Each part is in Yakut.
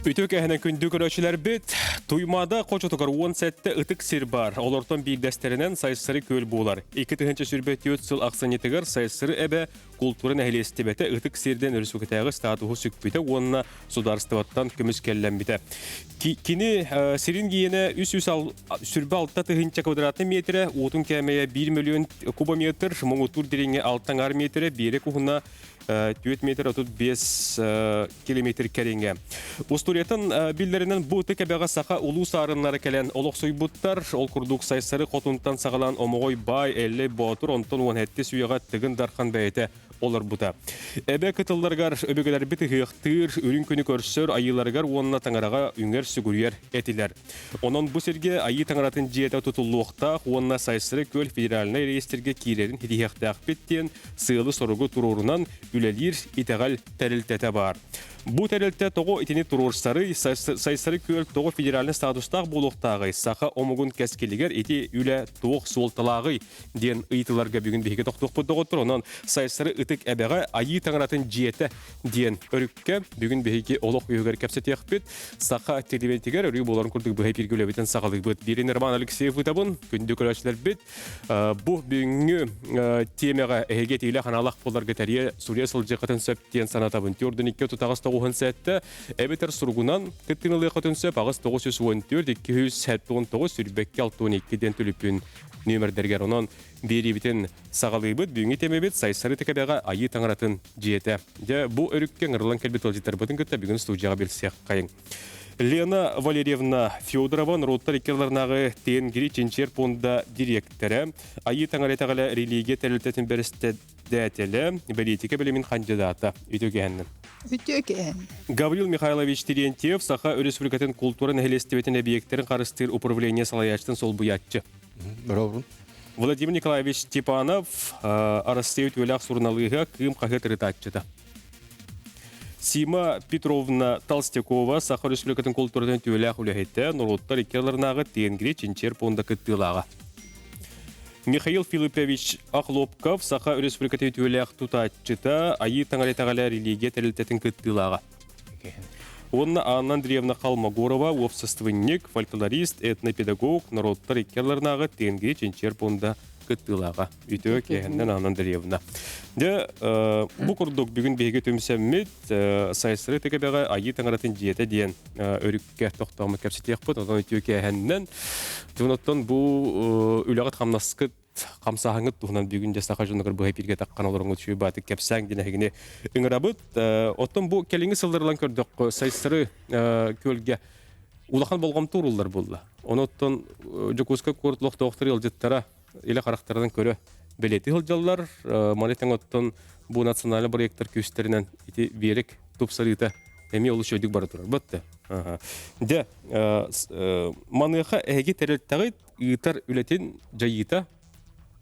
Үтүө кэһэнэн күндү көрөөччүлэрбит, Туймаада хочотугар 17 ытык сир баар. Олортон биирдэстэринэн Сайсары күөл буолар. 2024 сыл ахсынньытыгар Сайсары эбэ култуура нэһилиэстибэтэ ытык сирдэн өрөспүүбүлүкэтээҕи статуһу сүкпүтэ уонна судаарыстыбаттан көмүскэллэммитэ. Кини сирин гиэнэ 326 тыһыынча квадратный метрэ, уотун кээмэйэ 1 миллион кубометр, муҥутуур дириҥэ 6 метрэ, биэрэк уһуна 4 метр 35 километр кэриҥэ. Устуоруйатын биллэринэн бу ытык эбэҕэ саха улуу саарыннара кэлэн олохсуйбуттар. Ол курдук Сайсары хотунтан саҕалаан Омоҕой баай, Эллэй Боотур, онтон 17 үйэҕэ Тыгын Дархан бэйэтэ олорбута. Эбэ кытылларыгар өбүгэлэрбит ыһыахтыыр, үрүҥ күнү көрсөр айыыларыгар уонна таҥараҕа үҥэр-сүгүрүйэр этилэр. Онон бу сиргэ Айыы Таҥаратын дьиэтэ тутуллуохтаах уонна Сайсары күөл федеральнай реестргэ киирэрин ситиһиэхтээхпит диэн сыалы-соругу туруорунан үлэлиир итэҕэл тэрилтэтэ баар. Бу тэрилтэ тоҕо итини туруорсарый, Сайсары күөл тоҕо федеральнай статустаах буолуохтааҕый, саха омугун кэскилигэр ити үлэ туох суолталааҕый диэн ыйытыыларга бүгүн биһиги тохтуохпут доҕоттор. Онон Сайсары ытык эбэҕэ Айыы Таҥаратын дьиэтэ диэн өрүккэ бүгүн биһиги олох үһүгэр кэпсэтиэхпит. Саха телевидениетигэр өрүү буоларын курдук быһа эпиргэ үлэбитин саҕалыыбыт. Биирин Роман Алексеев ыытабын. Күндү көрөөччүлэрбит, бу бүгүҥҥү тиэмэҕэ эһиги этиилээх аналах буоларга тэрийэ суруйа сылдьыаххытын сөп диэн санатабын. Түөрдүн икки отут тоҕуһун сэттэ эбэтэр суругунан кыттыыны ылыаххытын сөп аҕыс 914 279 сүүрбэккэ 62 диэн түлүпүн нүөмэрдэригэр. Онон биэриибитин саҕалыыбыт. Бүгүҥҥү тиэмэбит Сайсары Тэкэбэҕэ Айыы Таҥаратын дьиэтэ. Дьэ, бу өрүккэ ыҥырыллан кэлбит ыалдьыттарбытын кытта бүгүн студияҕа билсиэххэйиҥ. Лена Валерьевна Федорова норуоттар икки ардыларынааҕы Тенгри чинчийэр пуонда дириэктэрэ, Айыы Таҥара итэҕэлэ религия тэрилтэтин бэрэссэдээтэлэ, бэлиитикэ билимин хандьыдаата. Үтүө киэһэннэн. Үтүө киэһэн. Гаврил Михайлович Терентьев Саха Өрөспүүбүлүкэтин култуура нэһилиэстибэтин эбийиэктэрин харыстыыр управление салайааччытын солбуйааччы. Здорово. Владимир Николаевич Степанов, Арассыыйа үтүөлээх суруналыыһа, Кыым хаһыат ырытааччыта. Сима Петровна Толстякова, Саха Республикатын култууратын үтүөлээх үлэһитэ, норуоттар икки ардыларынааҕы Тенгри чинчийэр пуонда кыттыылааҕа. Михаил Филиппович Охлопков, Саха Республикатын үтүөлээх тутааччыта, Айыы Таҥара итэҕэлэ религия тэрилтэтин кыттыылааҕа. Уонна Анна Андреевна Холмогорова, уопсастыбанньык, фольклорист, этнопедагог, норуоттар икки ардыларынааҕы Тенгри чинчийэр пуонда кыттыылааҕа. Үтүө киэһэннэн Анна Андреевна. Дьэ, бу курдук бүгүн биһиги түмсэммит Сайсары ТКБ-ҕэ Айыы Таҥаратын дьиэтэ диэн өрүккэ тохтооммут кэпсэтиэхпит. Онон үтүө киэһэннэн. Онон бу үлэҕит-хамнаскыт хамсааһыҥҥыт туһунан бүгүн дьэ саха дьонугар быһа эпииргэ таххан олороҥҥут үчүгэй баатык кэпсээҥ диэн эһигини ыҥырабыт. Оттон бу кэлиҥҥи сылларынан көрдөххө, Сайсары күөлгэ улахан болҕомто ууруллар буолла. Онуттан Дьокуускай куорат олохтоохтор ыалдьыттара илэ харахтарынан көрө бэлиэтии сылдьаллар. Маны тэҥ оттон бу национальный проектар күүстэринэн ити биэрик тупсарыыта эмиэ олус үчүгэйдик бара турар. Бытты. Дьэ, маныаха эһиги тэрилтэҕит ыытар үлэтин дьайыыта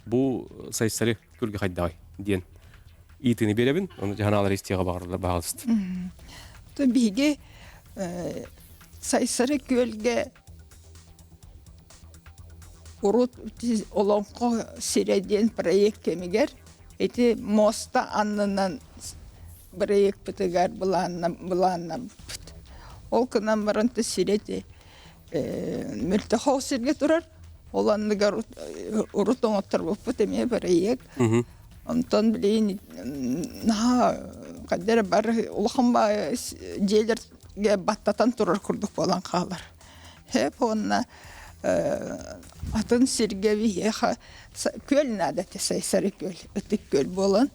бу Сайсары күлгэ хайдаҕай диэн ыйытыыны биэрэбин. Ону дьаһанаалар истиэҕэ баҕарыллар баҕалыст. Биһиги Сайсары күөлгэ урут Олоҥхо сирэ диэн проект кэмигэр ити муоста аннынан проекпытыгар былааннаммыппыт. Ол гынан баран сирэ ити мөлтөх сиргэ турар. Ол анныгар урут оҥотторбуппут эмиэ бырайыак. Онтон билигин наһаа хайда эрэ бары улахан дьиэлэргэ баттатан турар курдук буолан хаалар. Хэп уонна атын сиргэ биһиэхэ күөл наада этэ Сайсары күөл, Ытык күөл буолан.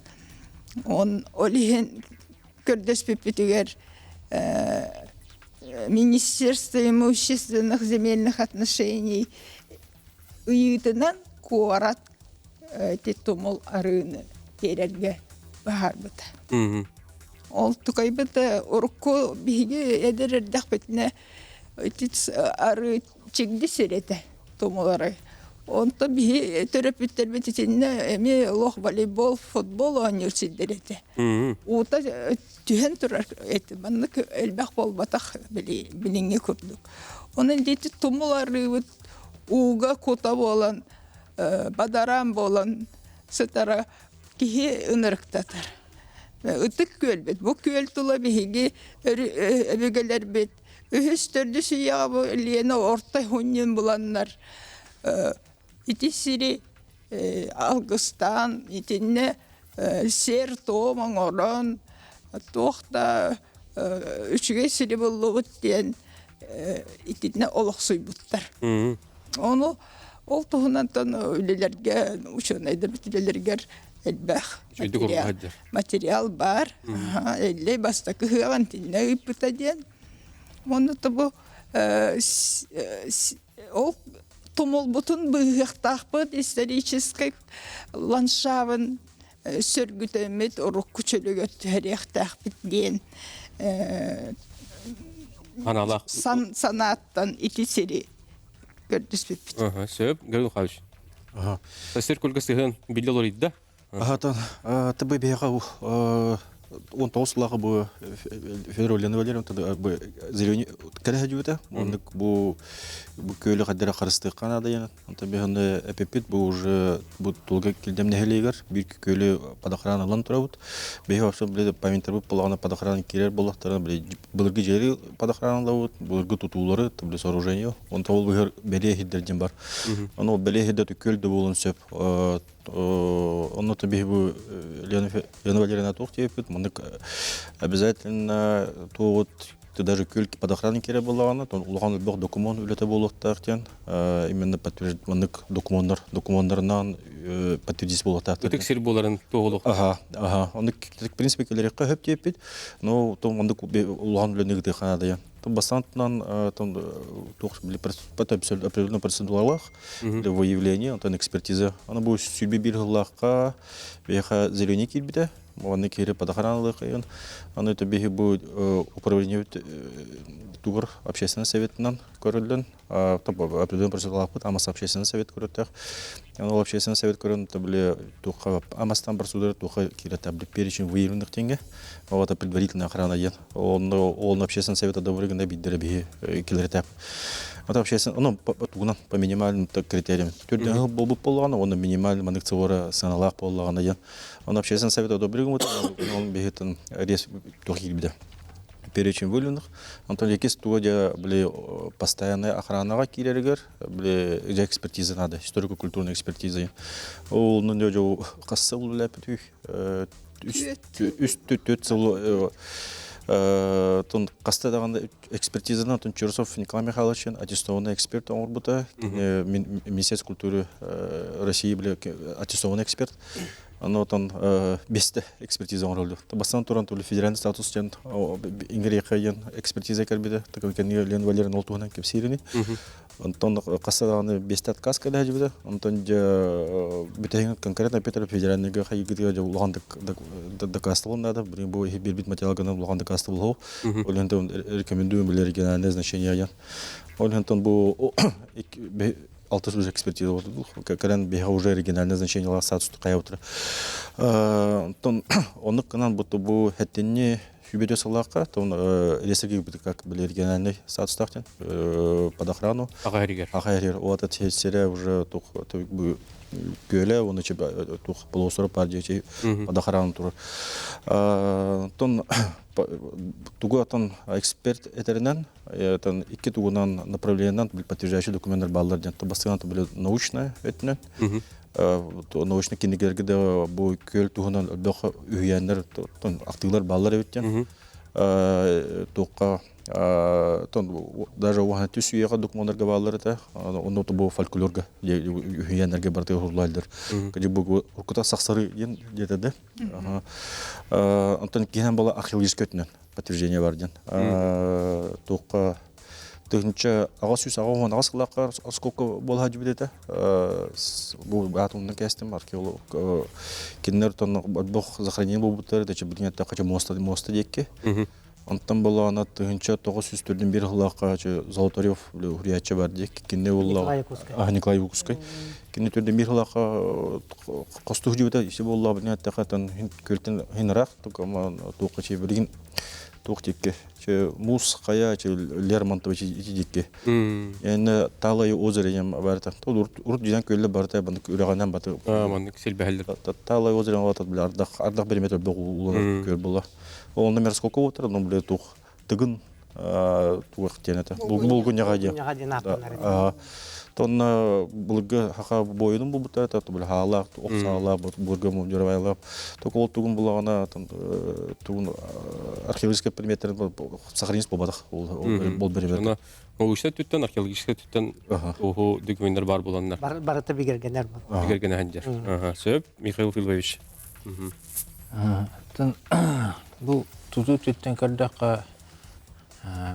Он ол иһин көрдөспүппүтүгэр Министерство имущественных земельных отношений ыйыытынан куорат ити тумул арыыны тиэрэргэ быһаарбыта. Ол тукайбыт урукку биһиги эдэр эрдэхпитинэ ити арыы чигди сир этэ тумул арыы. Онтон биһи төрөппүттэрбит итиннэ эмиэ олох волейбол, футбол оонньуур сирдэр этэ. Уута түһэн турар эти маннык элбэх буолбатах билиҥҥи курдук. Онон дити тумул арыыбыт ууга кута буолан бадараан буолан сытара киһи ынырыктатар. Ытык күөлбүт. Бу күөл тула биһиги өбүгэлэрбит Үһүс төрдүс үйэҕэ бу Лена орто хунньун буланнар ити сири алгыстаан итиннэ сиэр-туом оҥорон туох да үчүгэй сири буллубут диэн итиннэ олохсуйбуттар. Ону ол туһунантан үлэлэргэ учуонайдарбыт үлэлэригэр элбэх материал баар. Эллэй бастакы ыһыаҕын итиннэ ыыппыта диэн. Уонна бу ол тумулбутун быыһыахтаахпыт историческай ландшабын сөргүтэммит урукку чөлүгэр түһэриэхтээхпит диэн Аналаах. Санааттан ити сири көрдөспүппүт. Сөп, Гаврил Михайлович. Сир көлгө сыһыан биллэ олорийда. Аһатан, ТБ биһиэхэ 19 сыллааҕы бу Федор Ульяна Валерьевна бу зеленый кэлэ сылдьыбыта. Оннук бу бу күөлү хаддара харыстыахха наада диэн. Онтон биһиги эпиппит бу уже бу тулга килдем нэһилиэгэр биир күөлү под охрану ылан турабыт. Биһиги вообще били памятарбыт буоллаҕына под охрану киирэр буоллахтарына били былыргы дьиэри под охрану ылабыт, былыргы тутуулары, били сооружение. Онтон ол быһыр бэлиэ иһирдэр диэн бар. Ону ол бэлиэ иһирдэр күөл да буолуон сөп. Онно биһи бу Лена Валерьевна туох диэппит, маннык обязательно туоҕут даже күөл под охраной киирэр буоллаҕына, улахан элбэх документ үлэтэ буолуохтаах диэн именно маннык документар документарынан подтвердить буолуохтаах. Ытык сир буоларын туоһулуох. Аха, аха. Оннук в принципе кэлэриэххэ сөп диэппит, но том оннук улахан үлэни ыытыахха наада. Бастаан туох определенный процедуралаах для выявления, онтон экспертиза. Аны бу сүүрбэ биир сыллаахха биһиэхэ зеленый киирбитэ. Уонна киири падахараналыахайын. Аны биһи бу управление тугар общественный советынан көрүллэн, определенный процедуралаахпыт, Амас общественный совет көрөттөх. Аны ол общественный совет көрөн, били туха Амастан процедура туха киирэтэ перечень выявленных тенге. Вот предварительная охрана диэн. Онно ол общественный совет одобрый гына биддere биһи килеретеп. Это общественный, ну, тугунан по минимальным критериям. Түрден болбут боллаҕына, онно минимальный манык цывора сыаналаах боллаҕына диэн. Он общественный совет одобрый гымыт, он биһитин рез туох киирбитэ. Перечень выявленных. Онтон екис туга дьэ били постоянная охранаға киирэригэр били дьэ экспертиза надо, историко-культурная экспертиза. Ол ну дьэ хасса үлэлээппит үс төрт сыл тон хаста даҕаны экспертизанан тон Чурсов Николай Михайлович аттестованный эксперт оҥорбута. Министерство культуры России били аттестованный эксперт. Аны отон бесте экспертиза оҥороллор. Бастан туран тули федеральный статус диэн иҥэриэхэ диэн экспертиза кэлбитэ. Такой кэннигэ Лен Валерьевна ол туһунан кэпсиирини. Онтон хасса даҕаны биэстэ отказ кэлэ Онтон дьэ бүтэһигин конкретно Петр федеральныйга хайыгытыгар дьэ улахан дакаастабыл наада. Бу биэрбит материалгынан улахан дакаастабыл Ол иһин рекомендуем были региональное значение диэн. Ол иһин бу алтыс уже экспертиза кэлэн биһиэхэ уже региональное значениелаах статус хайа Онтон оннук гынан бу хэттинни Сүбэтэ сыллаахха, тон реестр как были региональный статустаах под охрану. Аға эригер. Аға эригер. Вот это сире уже тух күөлэ, оны тух полуостров бар дьэ под охрану турар. Тон тугу атын эксперт этеринен, тон икки тугунан направлениенан подтверждающий документтар баалар диэн. Бастыган были научная өтүнэн. Научный кинигэлэргэ да бу күөл туһунан элбэх үһүйээннэр ахтыылар бааллар эбит диэн. Туохха даже уһана түс үйэҕэ документарга бааллар этэ. Онно бу фольклорга үһүйээннэргэ барыта уһуллаллар. Бу уркута сахсары диэн диэтэ да. Онтон киһинэн буола археологическай өттүнэн подтверждение бар диэн. Туохха тыһыынча 888 сыллаахха осколка буола сылдьыбыт этэ. Бу аатымынан кээстим археолог кинилэр бох захоронение буолбуттар это билигин эттэххэ муоста муоста диэкки. Онтон болоона 1904 сыллаахха Золотарев уруйааччы бар диэк кинини буолла Николай Якутскай. Кини төрдүн биир сыллаахха хостуу сылдьыбыта isi буолла билигин эттэххэ күөлтэн хин ыраах туохха билигин туох диэкки муус хайа Лермонтова ити диэки. Эн Талай озеро диэн барыта. Урут дьиэн көллө барыта баннык үрэҕинэн баты. Маннык силбэһэллэр. Талай озеро алатат биле ардах ардах бириметр бөх улар көл була. Ол номер сколько утыр, но биле тух тыгын. Туох диэн этэ? Булгунньаҕа диэн. Булгунньаҕа диэн ааттанар этэ. Тонна былыргы хаха буойунун булбуттар это били хаалаах, ох саалаах, былыргы мундирабайлаах. Только ол тугун булаҕына тугун археологическай предметтерин сохранить буолбатах ол беребет. Научнай түттэн, археологическай түттэн оһу документтар бар буланнар. Барыта бигэргэнэр. Бигэргэнэ дьэр. Сөп, Михаил Филиппович. Бу тутуу түттэн көрдөххө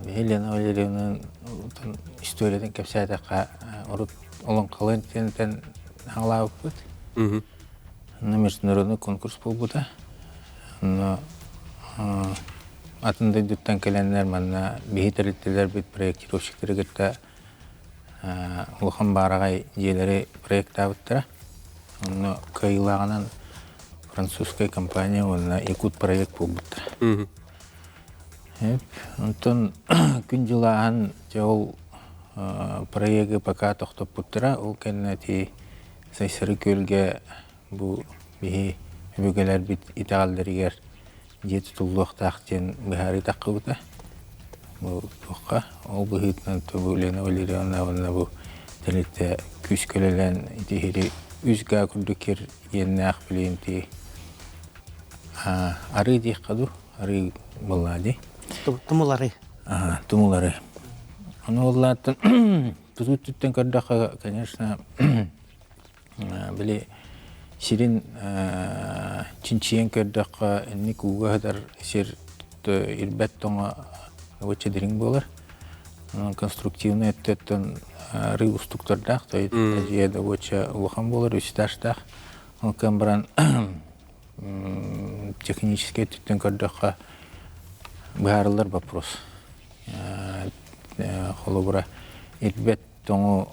Биһи Лена Валерьевна историятын кэпсээтэххэ, урут олоҥхолоон диэнтэн хаҥалаабыппыт. Онно международный конкурс буолбута. Онно атын дойдуттан кэлэннэр манна биһи тэрилтэлэрбит проектировщиктары кытта улахан баараҕай дьиэлэри проектаабыттара. Онно кыайыылааҕынан французскай компания уонна Якут проект буолбуттара. Онтон күн-дьыл ааһан дьэ ол проегы пока тохтоппуттара. Ол кэннэ ити Сайсары күөлгэ бу биһи өбүгэлэрбит итэҕэллэригэр дьиэ тутуллуохтаах диэн быһаарыы таххыбыта. Бу туохха ол быһыытынан бу Лена Валерьевна уонна бу тэрилтэ күүскэ үлэлээн ити иһири үс гаа курдук кир иэннээх билигин ити арыы диэххэ дуу арыы буоллаа дии. Тумулары. Тумулары. Ону оллааттан тутуу өттүттэн көрдөххө, конечно, били сирин чинчийэн көрдөххө, инник ууга сытар сир ирбэт тоҥо уоча дириҥ буолар. Онон конструктивнай өттүттэн арыы устуктардаах, то дьиэ да уоча улахан буолар, үс этажтаах. Ол кэн баран техническэй өттүттэн көрдөххө быһаарыллар вопрос. Холобура, ирбэт тоҥу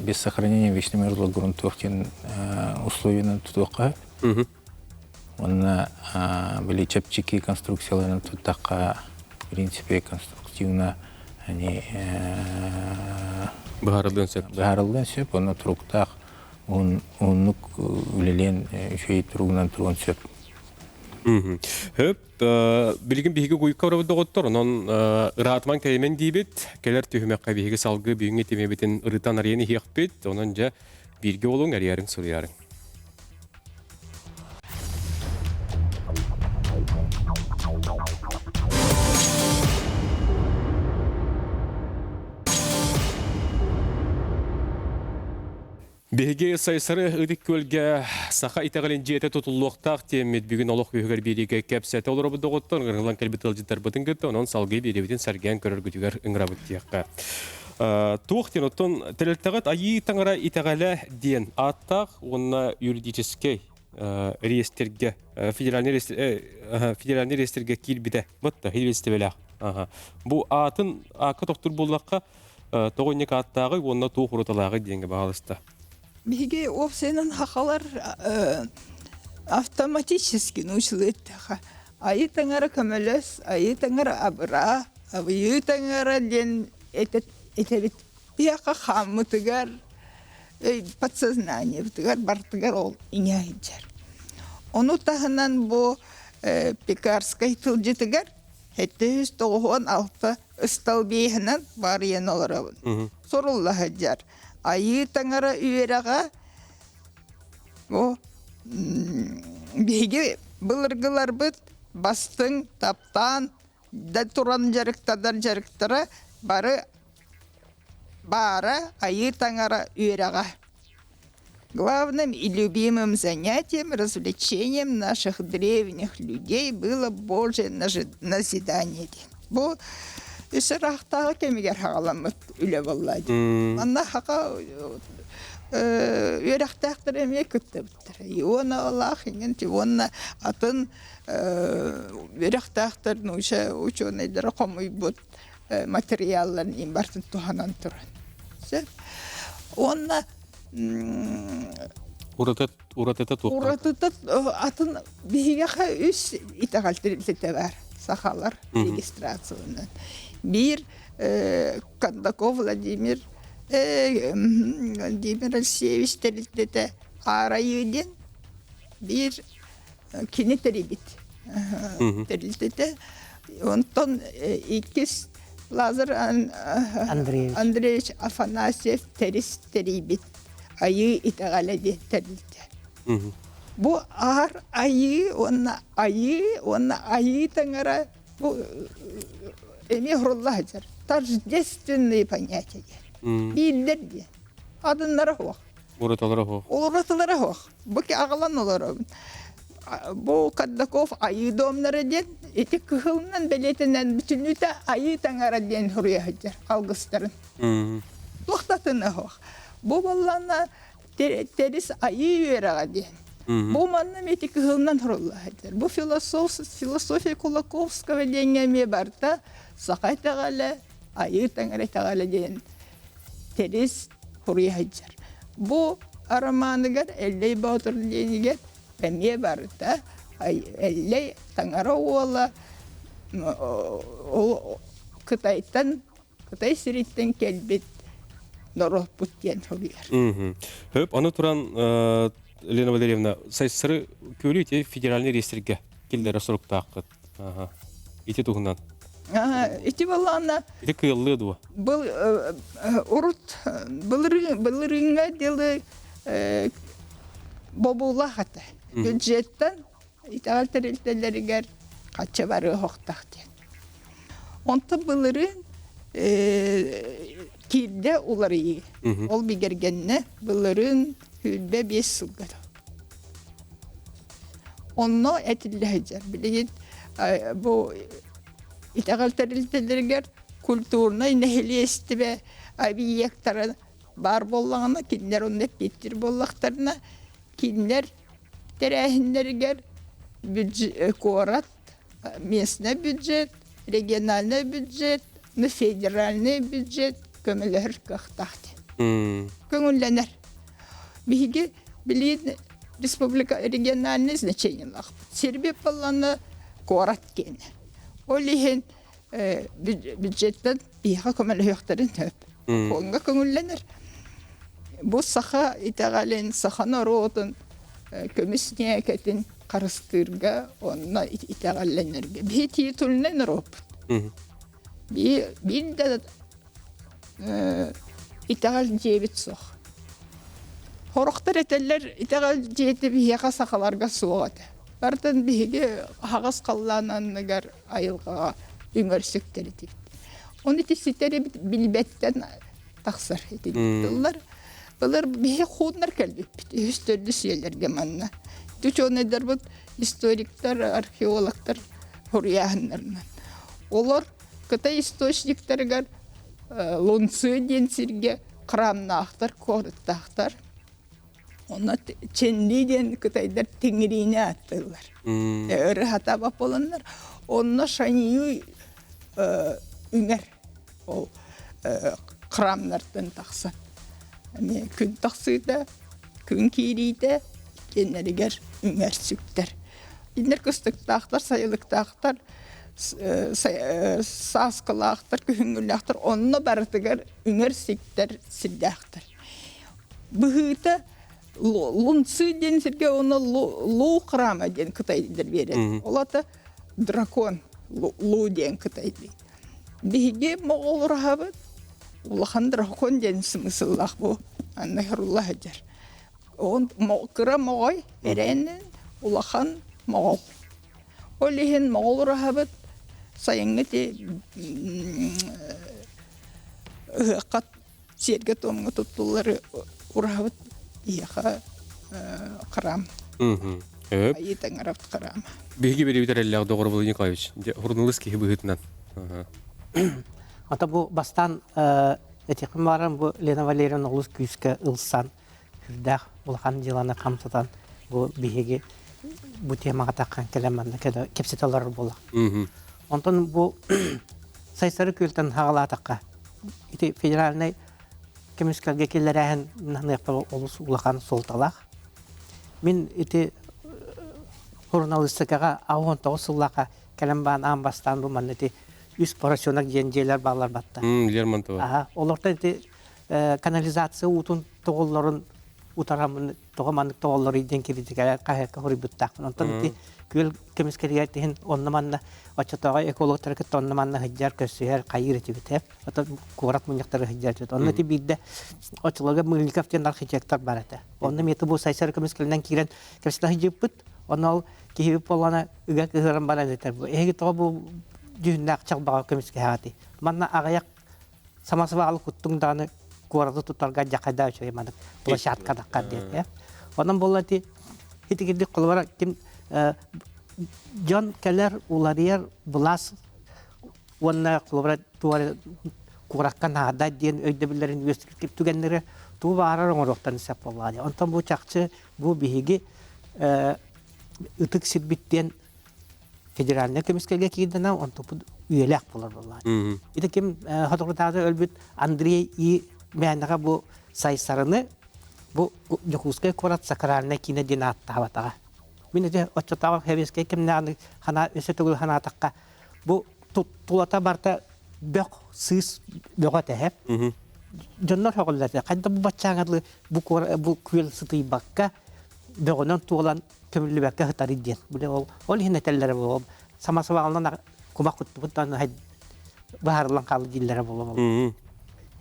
без сохранения вечной мерзлого грунтов диэн условиянан тутуохха сөп. Уонна били чэпчэки конструкцияларынан туттахха, в принципе, конструктивно они быһаарыллыан сөп. Быһаарыллыан сөп, уонна туруктаах уһуннук үлэлиэн үчүгэй туругунан туруон сөп. Хөп, билигин биһиги куйка барабыт доҕоттор, онон ыраатыман кэйимэн диибит. Кэлэр түһүмэххэ биһиги салгыы бүгүҥҥү тимэбитин ырытан арыйан иһиэхпит. Онон дьэ бииргэ олуҥ, эрийэриҥ, суруйарыҥ. Биһиги Сайсары Ытык Күөлгэ саха итэҕэлин дьиэтэ тутуллуохтаах диэммит бүгүн олох үһүгэр биэриигэ кэпсэтэ олоробут доҕоттор ыҥырыллан кэлбит ыалдьыттарбытын кытта онон салгыы биэриибитин сэргээн көрөргүтүгэр ыҥырабыт диэххэ. Туох диэн оттон тэрилтэҕит Айыы Таҥара итэҕэлэ диэн ааттаах уонна юридическэй реестргэ федеральный федеральный реестргэ киирбитэ. Батта реестрбэлээх. Бу аатын аакка тохтуур буоллахха Тоҕо инник ааттааҕый уонна туох уратылааҕый диэҥҥэ баҕалыста. Биһиги уопсайынан хахалар автоматически научилыттаха. Айыы таҥара көмөлөс, айыы таҥара абыраа, абыйыы таҥара диэн этэбит. Биһиэхэ хааммытыгар, подсознаниебытыгар барытыгар ол иҥэ сылдьар. Ону таһынан бу Пекарскай тылдьытыгар 796 ысталбиэһинэн барыйан олоробун. Сурулла сылдьар. Айыы таҥара үөрэҕэ бу биһиги былыргыларбыт бастыҥ таптаан да туран дьарыктанар дьарыктара бары баара Айыы таҥара үөрэҕэ. Главным и любимым занятием, развлечением наших древних людей было Божье назидание диэн. Бу үс ыраахтааҕы кэмигэр хаҕаламмыт үлэ буолла дии. Манна хака үөрэхтээхтэр эмиэ кыттыбыттар. Ионалаах иҥин уонна атын үөрэхтээхтэр науча учуонайдара хомуйбут материалларын иин бартын туһанан туран. Уонна Уратыта туох? Уратыта атын биһигэхэ үс итэҕэл тэрилтэтэ бар сахалар регистрациянан. Биир Кондаков Владимир Владимир Алексеевич тэрилтэтэ Аарайыы диэн биир кини тэрийбит тэрилтэтэ. Онтон иккис Лазарь Андреевич. Андреевич Афанасьев тэрис тэрийбит Айыы итэҕэлэ диэн тэрилтэ. Бу аар айыы уонна айыы уонна айыы таҥара бу эмиэ хурулла сылдьар. Тождественные понятия диэн. Бииллэр диэн. Адыннара суох. Ураталара суох. Уратылара суох. Бу аҕалан олоробун. Бу Кардаков айыы домнара диэн ити кыһылынан бэлиэтэнэн бүтүннүүтэ айыы таҥара диэн суруйа сылдьар алгыстарын. Туохтатына суох. Бу буоллаҕына тэрис айыы үөрэҕэ диэн. Бу манна ити кыһылынан сурулла сылдьар. Бу философия Кулаковского диэҥҥэ эмиэ барыта саха итэҕэлэ, айыы таҥара итэҕэлэ диэн тэрис суруйа сылдьар. Бу арамааныгар Эллэй Боотур диэнигэр эмиэ барыта Эллэй таҥара уола ол Кытайтан Кытай сириттэн кэлбит норуоппут диэн суруйар. Хөп, аны туран Лена Валерьевна, Сайсары күөлү ити федеральный реестрге киллэрэ соруктааххыт. Ити туһунан. Ити балаана Ити кыаллыа дуо? Был урут былырыҥҥа дылы бобуулаах этэ. Бюджеттан итэҕэл тэрилтэлэригэр хачча барыа диэн. Онтон былырыын киирдэ уларыйыы. Ол бигэргэннэ былырыын 25 сылга. Онно этиллэ сылдьар. Билигин бу итэҕэл тэрилтэлэригэр культурнай нэһилиэстибэ объектара баар буоллаҕына, кинилэр онно эппиэттиир буоллахтарына, кинилэр тэрээһиннэригэр куорат, местный бюджет, региональный бюджет, федеральный бюджет көмөлөһөр кыахтаах диэн. Көҥүллэнэр. Биһиги билигин республика региональный значениелаахпыт. Сирбит буоллаҕына куорат киэнэ. Ол иһин бюджеттэн биһиэхэ көмөлөһүөхтэрин сөп. Фонга көҥүллэнэр. Бу саха итэҕэлин, саха норуотун көмүс ньээкэтин харыстыырга онно итэҕэллэнэргэ. Биһи титульнай норуоппут. Биир да итэҕэл дьиэбит суох. Сорохтор этэллэр итэҕэл дьиэтэ биһиэхэ сахаларга суох этэ. Барытын биһиги аһаҕас халлаан анныгар айылҕаҕа үҥэр-сүктэр этибит. Ону ити ситэри билбэттэн тахсар ити тыллар. Былыр биһи хууннар кэлбиппит. Үһүс төрдүс үйэлэргэ манна. Учуонайдарбыт историктар, археологтар суруйааһыннарынан. Олор Кытай источниктарыгар Лунцы диэн сиргэ храмнаахтар, куораттаахтар. Онно Чэнли диэн кытайдар тиҥириини ааттыыллар. Ырыһатаба буоланнар. Онно Шанью үҥэр ол храмнартан тахсан. Эмиэ күн тахсыыта, күн киириитэ иккиэннэригэр үҥэр сүктэр. Кинилэр кыстыктаахтар, сайылыктаахтар, сааскылаахтар, күһүҥҥүлээхтэр онно барытыгар үҥэр сиктэр сирдээхтэр. Быһыыта Лунцы диэн сиргэ уонна Лу храма диэн кытайдар биэрэр. Ол ата дракон Лу диэн кытай Биһиги моҕол ураһабыт улахан дракон диэн смысллаах бу анна хрулла сылдьар. Он кыра моҕой эрэнин улахан моҕол. Ол иһин моҕол ураһабыт сайыҥҥы ти ыһыахха сиэргэ-туомҥа туттуллар ураһабыт биһиэхэ храм. Айыы таҥарабыт храма. Биһиги бириибит эрэллээх доҕор Владимир Николаевич, журналист киһи быһыытынан. Ата бу бастаан этиэхпин баҕарам бу Лена Валерьевна олус күүскэ ылсан сүрдээх улахан дьыаланы хамсатан бу биһиги бу темаҕа таххан кэлэн манна кэпсэтэ олорор буолла. Онтон бу Сайсары күөлтэн хаҕалаатахха ити федеральнай көмүскэлгэ киллэрээһин наныахпар олус улахан суолталаах. Мин ити суруналыыстыкаҕа 19 сыллаахха кэлэн баан аан бастаан бу манна ити үс поросенок диэн дьиэлэр бааллар батта. Лермонтова. Аха, олортон ити канализация уутун тоҕоллорун утарамын. Тоҕо маннык тоҕоллоруй диэн киритикэлэр хаһыакка хоруйбуттаахпын. Онтон ити күөл көмүскэлигэр тиһин онно-манна оччотооҕу экологтары кытта онно-манна сылдьар, көрсүһэр, хайыыр этибит. Оттон куорат мунньахтары сылдьар этибит. Онно ити биирдэ оччолорго Мыльников диэн архитектор бар этэ. Онно эмиэ бу Сайсары көмүскэлинэн киирэн кэпсэтэ сылдьыппыт. Онно ол киһибит буоллаҕына ыга кыһыран баран этэр. Эһиги тоҕо бу дьүһүннээх чалбаҕа көмүскэһэҕитий? Манна аҕыйах самосвалы куттуҥ даҕаны куораты тутарга дьахайдаа үчүгэй маннык площадка даххар диэн. Онон буолла ити итигирдик холобура ким дьон кэлэр уларыйар былаас уонна холобура туора куоракка наада диэн өйдөбүллэрин үөскүт түгэннэри тугу баҕарар оҥоруохтарын сөп буоллаҕа дии. Онтон бу чахчы бу биһиги ытык сирбит диэн федеральнай көмүскэлгэ киирдэнэ онтуппут үйэлээх буолар буоллаҕа. Ити ким соторутааҕыта өлбүт Андрей И мээнэҕэ бу Сайсарыны бу Дьокуускай куорат сакральнай киинэ диэн ааттаабатаҕа. Мин ити оччотооҕу сэбиэскэй кэмнээҕи хана өссө төгүл санаатахха бу тулата барта бөх сыыс бөҕө тэһэ. Дьоннор сөҕөллөр хайда бу баччааҥҥа дылы бу бу күөл сытыйбакка бөҕөнөн туолан көмүллүбэккэ сытарый диэн. Били ол ол иһин этэллэрэ буолуо. Самосвалынан кумах куттубут даҕаны быһаарыллан хаалла дииллэрэ буолуо.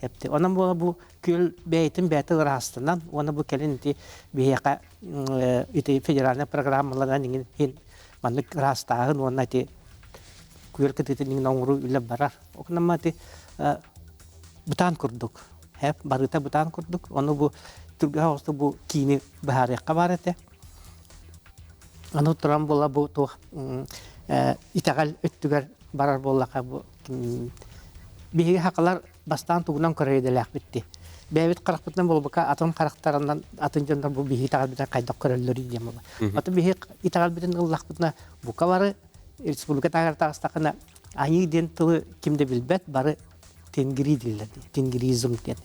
Эпти. Онон буола бу күөл бэйэтин бэйэтэ ыраастанан уонна бу кэлин ити биһиэхэ ити федеральнай программаларынан иҥин иһин маннык ыраастааһын уонна ити күөл кытыытын иҥин оҥоруу үлэ барар. Окунамма ити бытаан курдук. Хэп барыта бытаан курдук. Ону бу түргэх оҕусту бу киини быһаарыахха баар этэ. Аны туран буола бу туох итэҕэл өттүгэр барар буоллаха бу биһиги хакалар бастаан тугунан көрөр идэлээхпит дии. Бэйэбит харахпытынан буолбакка атын харахтарынан атын дьоннор бу биһиги итэҕэлбитин хайдах көрөллөрүй диэн буолла. Атын биһиги итэҕэлбитин ыллахпытына бука бары республика таһыгар таҕыстаххына айыы диэн тылы ким да билбэт бары тенгри дииллэр дии тенгризм диэн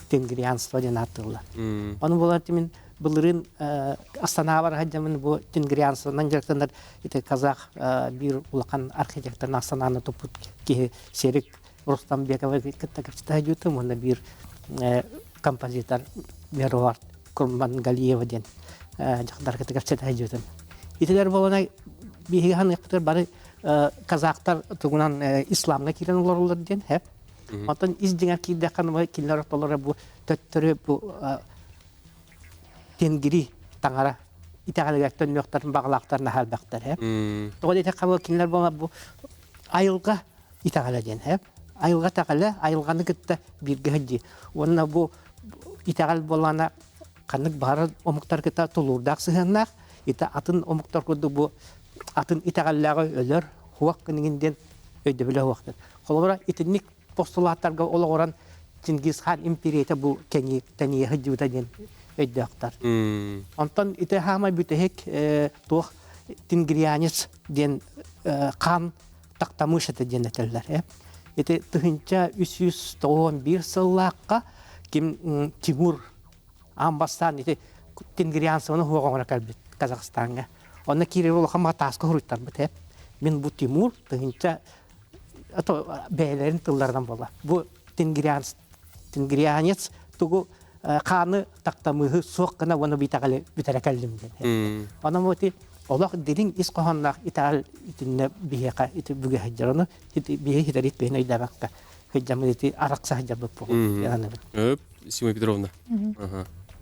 тенгрианство диэн ааттыыллар. Ону буолар мин былырыын Астанаҕа сылдьаммын бу тенгрианствонан дьарыктанар ити казах биир улахан архитекторын Астананы туппут киһи Серик Рустамбековы кытта кэпсэтэ сылдьыбытым уонна биир композитор Меруарт Курмангалиева диэн дьахтар кытта кэпсэтэ сылдьыбытым. Итилэр буолана биһиги ханыахпытыгар бары казахтар тугунан исламҥа киирэн олороллор диэн хэп. Оттон ис дьиҥэр киирдэххэ кинилэр ортолоро бу төттөрү бу тенгири таҥара итэҕэлигэр төннүөхтэрин баҕалаахтар наһаа элбэхтэр һэ. Тоҕо диэтэххэ бу кинилэр бу айылҕа итэҕэлэ диэн һэ. Айылҕа итэҕэлэ айылҕаны кытта бииргэ сылдьыы. Уонна бу итэҕэл буоллаҕына ханнык баҕарар омуктар кытта тулуурдаах сыһыаннаах, ити атын омуктар курдук бу атын итэҕэллээҕи өлөр, хуох гыныгын диэн өйдөбүлэ суохтар. Холобура, итинник постулаттарга олоҕуран Чингисхан империята бу кэҥии тэнийэ сылдьыбыта диэн өйдөөхтөр. Онтон ити хаамай бүтэһик туох Тингрианец диэн хаан Тактамыш этэ диэн этэллэр. Ити 1391 сыллаахха ким Тимур аан бастаан ити Тенгрианцеваны суох оҥоро кэлбит Казахстаҥҥа. Онно киирэр улахан матааска суруйтарбыт ээ. Мин бу Тимур тыһыынча бэйэлэрин тылларынан буола. Бу Тенгрианец, Тенгрианец тугу хааны тактамыыһы суох гына уонна итэҕэли бүтэрэ кэллим диэн. Онон бу ити олох дириҥ ис хоһоонноох итэҕэл итиннэ биһиэхэ ити бүгэ сылдьар. Ону биһи хитэрит биһин өйдөөбөккө сылдьаммыт ити арахса сылдьарбыт буолуо. Өп, Сима Петровна.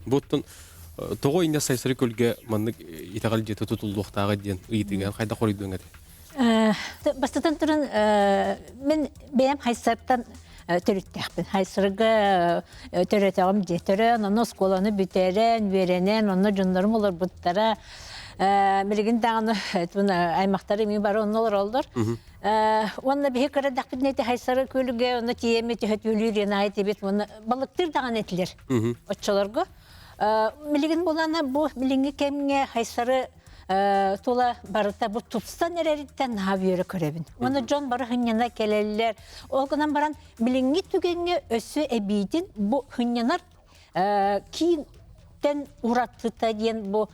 Бу оттон тоҕо иннэ Сайсары көлгө маннык итэҕэл дьиэтэ тутуллуохтааҕа диэн ыйытыыга хайдах хоруйдуоҥ этэй? Бастатан туран, мин бэйэм Хайсартан төрүттээхпин. Хайсарга төрөтөҕүм дии. Төрөөн, онно оскуоланы бүтэрэн, үөрэнэн, онно дьоннорум олорбуттара. Билигин даҕаны аймахтар эмиэ бары онно олороллор. Уонна биһи кырадэхпитинэ ити Хайсары күөлүгэ онно тиийэммит түһэ түөлүүр диэн этибит уонна балыктыыр даҕаны этилэр оччолорго. Билигин булана бу билиҥҥи кэмҥэ Хайсары тула барыта бу тупсан эрэриттэн наһаа үөрэ көрөбүн. Уонна дьон бары хынньана кэлэллэр. Ол гынан баран билиҥҥи түгэҥҥэ өссө эбиитин бу хынньанар киинтэн уратыта диэн бу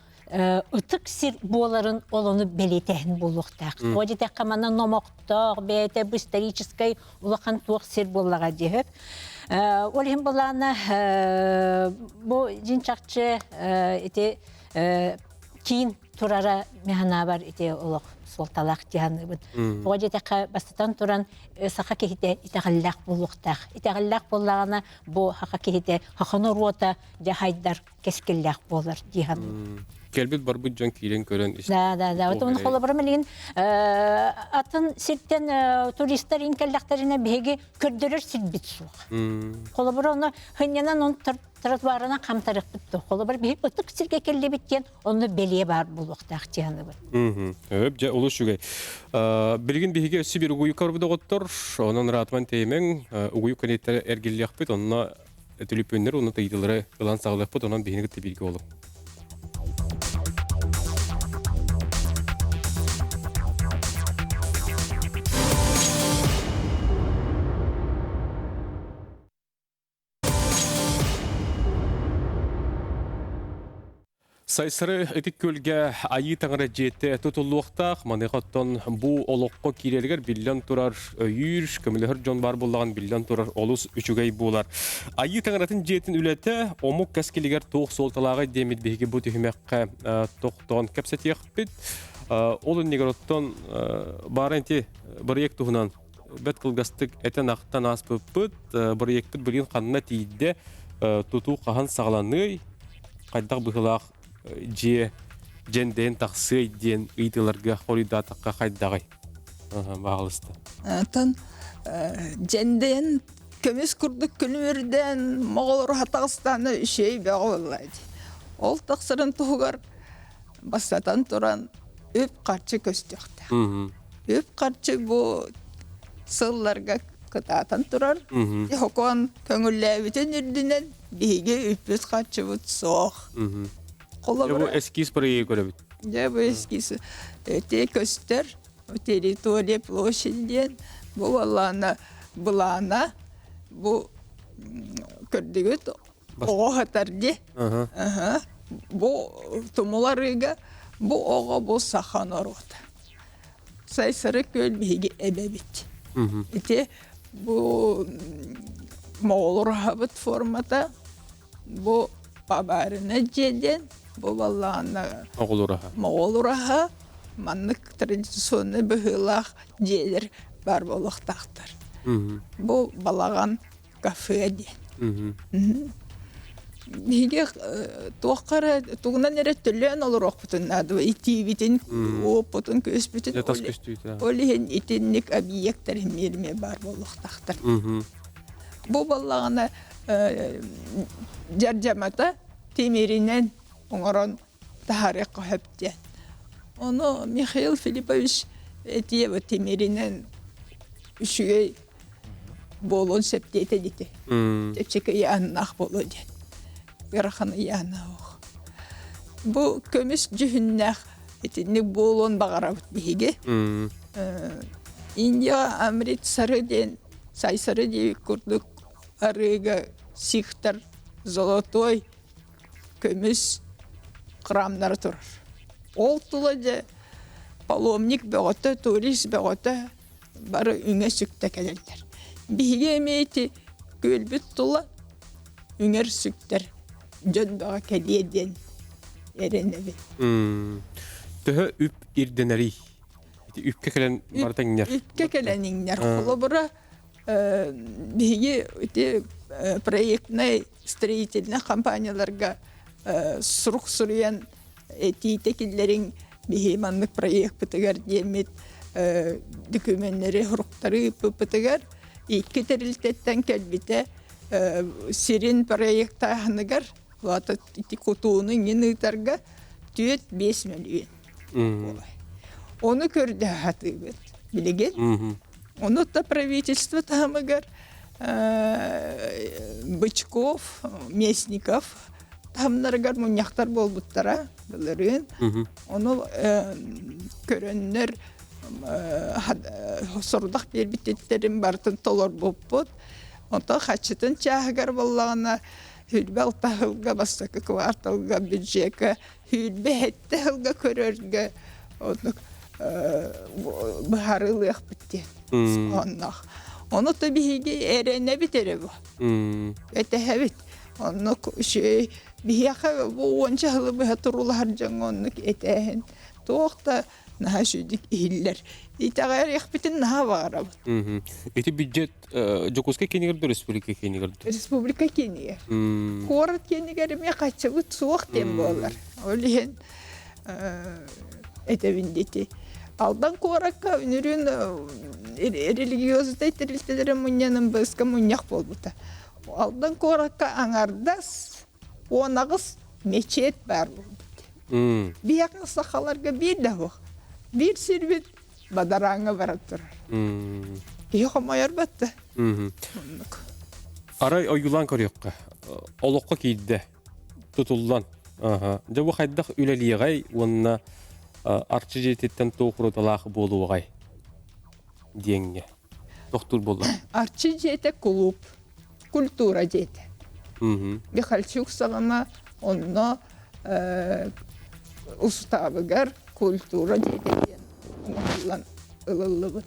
ытык сир буоларын ол ону бэлиэтээһин буолуохтаах. О диэтэххэ манна номохтоох, бэйэтэ бу историческай улахан туох сир буоллаҕа диэһэп. Ол иһин былаана бу дьин чахчы ити киин турара механабар ити олох суолталаах дьаһаныбын. Тоҕо диэтэххэ бастатан туран саха киһитэ итэҕэллээх буолуохтаах. Итэҕэллээх буоллаҕына бу саха киһитэ саха норуота дьаһайдар кэскиллээх буолар дии саныыбын. Кэлбит барбыт дьон киирэн көрөн Да, да, да. Вот холобура билигин атын сиртэн туристар ин кэллэхтэринэ биһиги көрдөрөр сирбит суох. Холобура ону хынньанан он тротуарынан хамтарыахпыт дуо. Холобура биһи ытык сиргэ кэллибит диэн онно бэлиэ баар буолуохтаах дии саныыбын. Өп, дьэ, олус үчүгэй. Билигин биһиги өссө биир угуйукка барбыт оҕоттор, онон ыраатыман тэйимэҥ, угуйук кэнниттэн эргиллиэхпит, онно түлүпүөннэр уонна ыйытыылары ылан саҕалыахпыт, онон биһини кытта бииргэ буолуҥ. Сайсары ытык күөлгэ Айыы Таҥара дьиэтэ тутуллуохтаах. Маныаха оттон бу олоххо киирэригэр биллэн турар өйүүр, көмөлөһөр дьон баар буоллаҕын биллэн турар олус үчүгэй буолар. Айыы Таҥаратын дьиэтин үлэтэ омук кэскилигэр туох суолталааҕый диэммит биһиги бу түһүмэххэ тохтоон кэпсэтиэхпит. Ол иннигэр оттон баара ити бырайыак туһунан бэрт кылгастык этэн-ахтан ааспыппыт. Бырайыакпыт билигин ханна тиийдэ, тутуу хаһан саҕаланыай, хайдах быһыылаах дьиэ дьэндэйэн тахсыай диэн ыйытыыларга хоруйдаатахха хайдаҕый? Баҕалыста. Антон дьэндэйэн көмүс курдук күлүмүрдээн моҕолору хатаҕыстаана үчүгэй бөҕө буолла дии. Ол тахсарын туһугар бастатан туран үп-харчы көстүөхтээх. Үп-харчы бу сылларга кытаатан турар. Хокон көҥүллээбитин үрдүнэн биһиги үппүт-харчыбыт суох. Холобура, бу эскиз проекты көрөбүт. Дьэ бу эскиз эти көстөр территория площадь диэн бу былаана былаана бу көрдүгүт оҕо сытар дии. Бу тумул арыыга бу оҕо бу саха норуота. Сайсары күөл биһиги эбэбит. Ити бу моҕолураһабыт формата бу пабаарына дьиэ диэн бу баллаана Моҕолураһа. Моҕолураһа маннык традиционный быһыылаах дьиэлэр баар буолуохтаахтар. Бу балаҕан кафе диэн. Биһиги туохха эрэ тугунан эрэ төлөөн олоруохпутун наада итиибитин, уоппутун, күөспүтүн ол иһин итинник объектар миэрме баар буолуохтаахтар. Бу буоллаҕына дьардьамата тимиринэн оҥорон таһаарыахха сөп диэн. Ону Михаил Филиппович этиэ тимиринэн үчүгэй буолуон сөп диэтэ дити. Чэпчэки ыйааһыннаах буолуо диэн. Ыарахан ыйааһына Бу көмүс дьүһүннээх итинник буолуон баҕарабыт биһиги. Индия Амритсары диэн Сайсары диэбит курдук арыыга сихтар золотой көмүс храмнара турар. Ол тула дьэ паломник бөҕөтө, турист бөҕөтө бары үҥэ-сүктэ кэлэллэр. Биһиги эмиэ ити күөлбүт тула үҥэр сүктэр дьон бөҕө кэлиэ диэн эрэнэбин. Төһө үп ирдэнэрий? Ити үпкэ кэлэн барыта иҥнэр. Үпкэ кэлэн иҥнэр. Холобура, биһиги ити проектнай строительнай компанияларга сурук суруйан этиитэ киллэриҥ биһи маннык проекпытыгар диэммит дөкүмүөннэри суруктары ыыппыппытыгар икки тэрилтэттэн кэлбитэ сирин проектааһыныгар улаата ити кутууну иҥин ыытарга 4-5 мөлүйүөн буолар. Ону көрдөһө сатыыбыт билигин. Ону да правительство таһымыгар Бычков, Местников таһымнарыгар мунньахтар буолбуттара былырыын. Ону көрөннөр сорудах биэрбиттэрин барытын толорбуппут. Онтон хаччытын чааһыгар буоллаҕына хүрбэ алта сылга бастакы кварталга бюджекка хүрбэ сэттэ сылга көрөргө оннук быһаарылыахпыт диэн оннох. Ону то биһиги эрэнэбит эрэ бу. Этэһэбит. Оннук үчүгэй биһиэхэ бу уонча сылы быһа турулаһар дьоҥҥо оннук этээһин туох да наһаа үчүгүйдүк иһиллэр. Итэҕэйиэхпитин наһаа баҕарабыт. Ити бюджет Дьокуускай киинигэр да республика киинигэр да? Республика киинигэр. Куорат киинигэр эмиэ хаччыбыт суох диэн буолар. Ол иһин этэбин дити. Алдан куоракка үнүрүүн религиознай тэрилтэлэрин мунньанын быыска мунньах буолбута. Алдан куоракка аҥардас 18 мечеть баар буолбут. Биһиэхэ сахаларга биир да суох. Биир сирбит бадарааҥҥа баран турар. Киһи хомойор батта. Оннук. Арай ойуулаан көрүөххэ. Олоххо киирдэ. Тутуллан. Дьэ бу хайдах үлэлиэҕэй уонна Арчы дьиэтиттэн туох уратылаах буолуоҕай диэҥҥэ тохтуур буолла. Арчы дьиэтэ кулууп, культура дьиэтэ. Михальчук саҕана онно устаабыгар культура дьиэтэ диэн оҥоһуллан ылыллыбыт.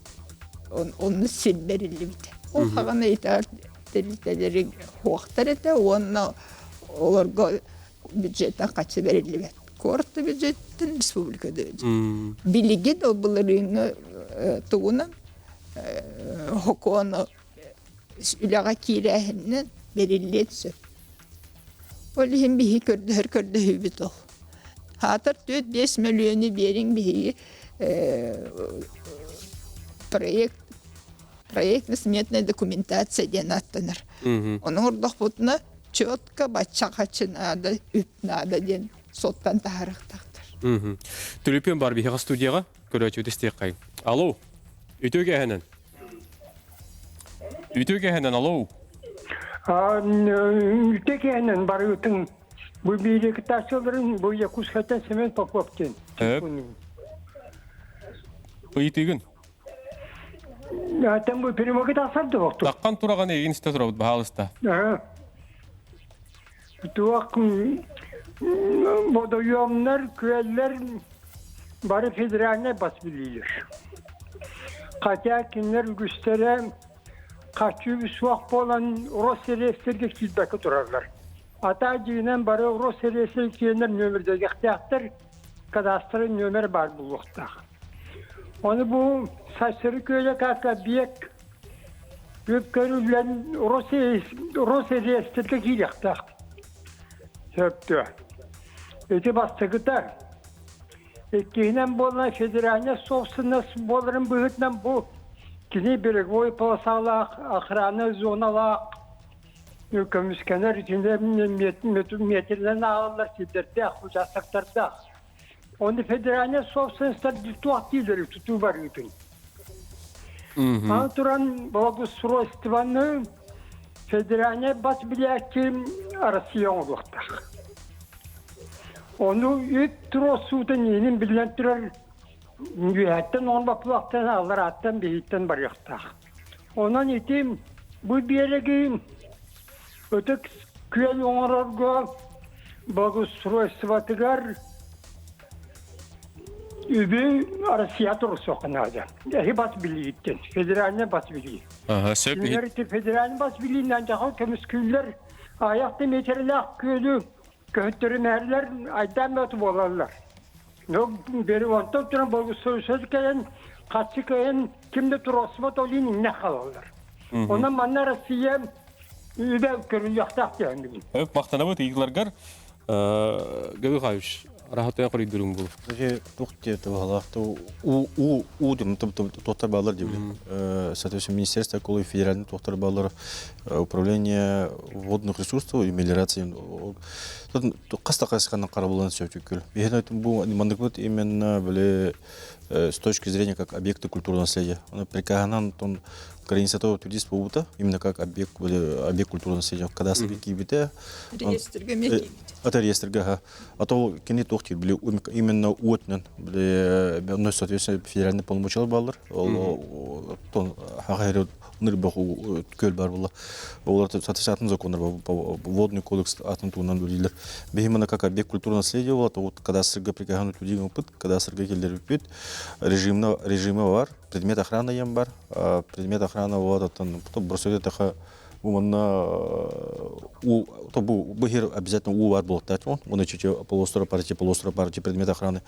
Онно сир бэриллибитэ. Ол хаҕана итэҕэл тэрилтэлэри хуохтар этэ уонна олорго бюджеттан хаччы бэриллибэт. Куорат да бюджеттен, республика да бюджет. Билигин ол былырыыҥҥы тугунан хокуону үлэҕэ киирээһининэн бэриллиэн сөп. Ол иһин биһи көрдөһөр көрдөһүүбүт ол. Хаатар 4-5 мөлүйүөнү биэриҥ биһиги проект проектно-сметная документация диэн ааттанар. Ону оҥордохпутуна четко бачча хаччы наада, үп наада диэн суоттан таһаарыахтаахтар. Түлүпүөн бар биһиэхэ студияҕа көрөөччүбүт истиэххэйиҥ. Алло, үтүө кэһэнэн. Үтүө кэһэнэн, алло. Үтүө кэһэнэн барыытын бу биирикитааччыларын бу Якутскайтан Семен Попов диэн. Ыйытыгын. Тэн бу перемоги тахсар да бохту. Таххан тураҕын эйигин истэ турабыт, баһаалыста. Туох водоемнар, күөллэр бары федеральнай бас билиилэр. Хотя кинилэр үгүстэрэ хаччы суох буолан Росреестргэ киирбэккэ тураллар. Ата дьиҥинэн бары Росреестр киэннэр нөмірдегехтээхтэр, кадастры нөмер бар булуохтаах. Ону бу Сарсыры күөлэ как объект үп көрүллэн Росреестргэ киириэхтээх. Сөптөө. Ити бастакыта. Иккиһинэн буолан федеральная собственность буоларын быһыытынан бу кини береговой полосалаах, охрана зоналаах көмүскэнэр итиннэ метринэн ааҕыллар сирдэрдээх, участоктардаах. Оны федеральная собственностьтар туох дииллэр тутуу барыытын. Аны туран благоустройствоны федеральный бас билээччи Россия оҥоруохтаах. Ону үп туруорсуутун иинин биллэн турар үөһэттэн оҥорбоппулахтан алларааттан биһиттэн барыахтаах. Онон ити бу биэрэги ытык күөл оҥорорго благоустройствотыгар үбү Россия туруорсуохха наада. Эһи бас билииттэн, федеральный бас билии. Сөп. Федеральный бас билиинэн дьаһал көмүскүүллэр айах метрлээх күөлү көһүттэринээллэр айдаан бөтү буолаллар. Но бери онтон туран благоустройство кэлэн хаччы кэлэн ким да туруорсубат ол иһин иннэ халаллар. Онон манна Россия үбэ көрүлүөхтээх диэн. Өп мактанабыт ыйыыларгар Гаврил Михайлович раһатыа хоруйдуруҥ бул. Туох диэти баһалаах у у у дем туохтар баалар диэбили. Соответственно, Министерство экологии федеральный туохтар баалар управление водных ресурсов и мелиорации хас да хайысханан харабыллан сөптүкүл. Биһиэн бу маннык именно были с точки зрения как объекта культурного наследия. Прикаһанан тон границата турист буолбута, именно как объект, объект культурного наследия. Кадастр киирбитэ. Реестрге ме киирбит. Это реестрге, ха. А то кини туох диир, били именно уотунан, били, ну, соответственно, федеральный полномочия баллар. Ол тон хаха Нырбах көл бар була. Олар сатышатын законнар водный кодекс атын туунан үлелер. Бихимана как объект культурного наследия болады, вот кадастрга прикахан үтүдеген опыт, кадастрга келдер бит, режимна режимы бар, предмет охраны ем бар, предмет охраны болады, атын бросает таха Уманна у то бу бу обязательно у бар болот он оны чече полуостров партия полуостров партия предмет охраны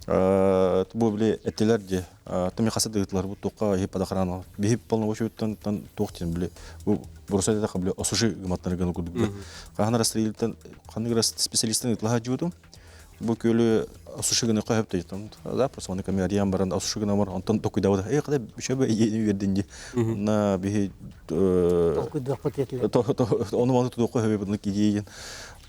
бу биле этелер де тами хаса дыгытлар бу тока хи под охрану бихи полномочий тан тохтен биле бу бросать это биле осуши гыматтар гыны кудук кахана расстрелтен ханы специалисттен ытлаха жуудум бу көлү осуши гыны кайып там да просто оны ками ариям баран осуши гына бар онтон токуйда э када бишебе иени бердинди на бихи ону маны тудуку хөбө буну кидиген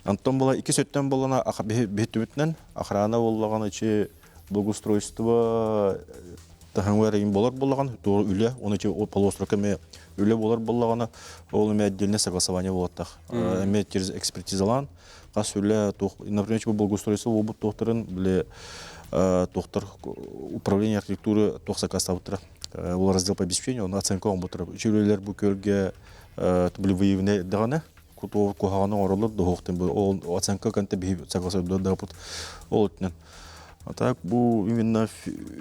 Антон була ики сөттөн болана бихи охрана боллаган ичи благоустройство тахаңвар им болар боллаган тур үле оны чи полуостров ме үле болар боллагана ол эме отдельное согласование болоттах эме через экспертизалан кас үле например бу благоустройство обут тохторун биле тохтор управление архитектуры тох заказ табыттыра ол раздел по обеспечению он оценка он бутыра үлелер бу көлгө били выявлене даганы куту кухаганы оролор дохтен бу ол оценка канте би согласовать да ол А так бу именно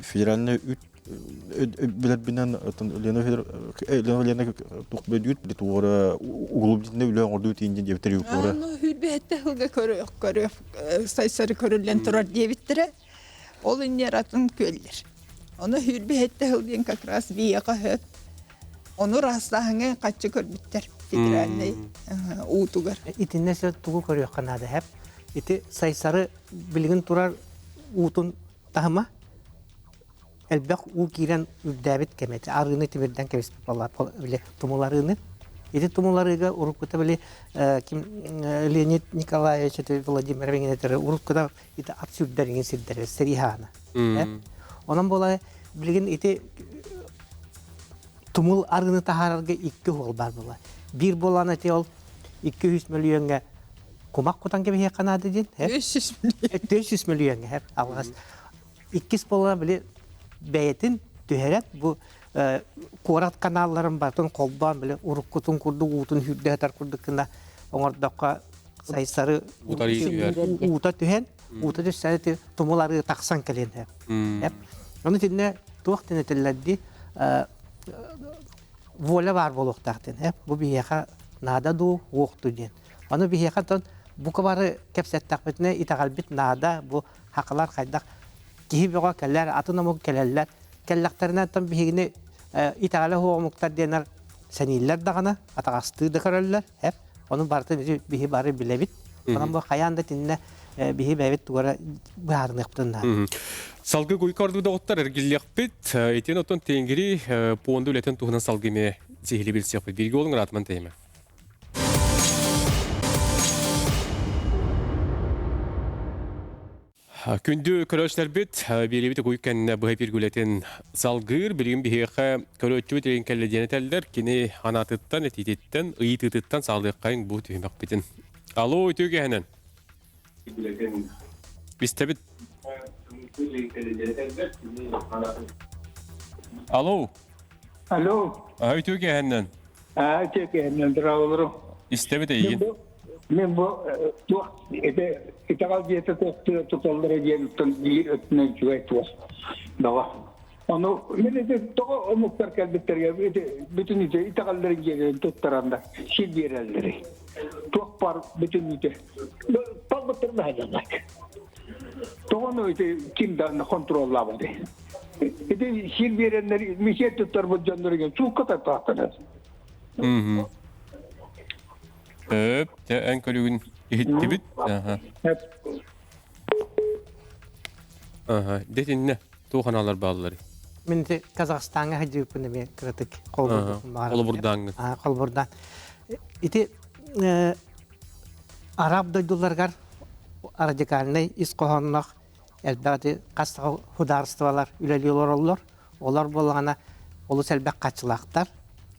федеральный үт билер бинен Лена Лена тух бөдүт били туора углубительный үле оңорду тиинден диэбитер юкура. Ну хүрбетте хылга көрө көрө сайсары көрүлен турар диэбиттере. Ол иннер атын көллер. Оны хүрбетте хылден как раз бияка хөп. Оны растахыңы каччы көрбүттер федеральный уутугар. Итиннесе тугу көрүөх канада хеп. Ити сайсары билигин турар уутун тахыма элбэх уу киирен үрдээбит кемети арыны тимирден кебиспит баллар биле тумуларыны. Ити тумуларыга уруккута биле ким Леонид Николаевич Владимир Венгенетер уруккута ити ат сүрдеринген сирдер серихана. Онон бола билигин ити тумул арыны тахарарга икки хуол бар була. Бир боланы те ол 200 миллионга кумак кутан кебе канады дин. 500 миллион. 500 миллионга хеп алгас. Иккис бола биле бәйетин түһәрәт бу куорат каналларын бартын колбан биле уруккутун курду уутун хүрдәтәр курдукына оңордокка сайсары уута түһен уута түссәне тумулары таксан келен хеп. Оны тинне туак тенетелләрди воля бар болуктактын хеп. Бу бияха нада ду уокту ден. Аны бияха тон бу кабары кепсеттак битне итагалбит нада бу хакалар кайдак киһи бөҕө кэллэр атын омук кэлэллэр кэллэхтэринэн тон биһигини итаҕала хуомуктар диэнэр сэнииллэр даҕана атаҕастыы да көрөллөр эп онун бартын биһи бары билэбит онон бу хайаан да тиннэ биһи бэбит тугара быһаарыныахпытын Салгы куйкорду доғыттар эргиллиэхпит, итин оттон тенгири пуонду үлэтин туһунан салгыме сихили билсиэхпит. Бирге олуң ратман тейме. Күндү көрөчләрбит, беребит куйкәнне быһа бир гүлетин салгыр, билигин биһиэхэ көрөччү терен кэлледиэн этэллэр, кини анатыттан, этититтен, ыйытытыттан салдыаккайын бу түһүмэкпитин. Алло, үтүгәһенен. Бистебит. Алло. Алло. Үтүгәһенен. Үтүгәһенен драволору. Истебит эйин. Мен бу туох эте итагал диэте туох туталлара диэн биир өттүнэн үчүгэй туох дава. Ону мен эте того омуктар кэлбиттерге эте бүтүн ите итагалларын диэн туттаранда сир биэрэллери. Туох бар бүтүн ите. Палбыттар да хаjalлак. Тогону ите ким да контроллабады. Ите сир биэреннер михе туттар бу жоннорге чуукка таттаактанар. Өп, те ән көрүгүн иһиттибит. Аха. Аха, детинне тууханалар бааллары. Мен те Казахстанга хаҗыпын мен кырытык Колбурдааңы. Колбурдан. Ити араб дойдуларгар радикальный ис кохоннох элбәти кастагы хударстволар үлелилер олар. Олар болгана олус элбәк качылактар.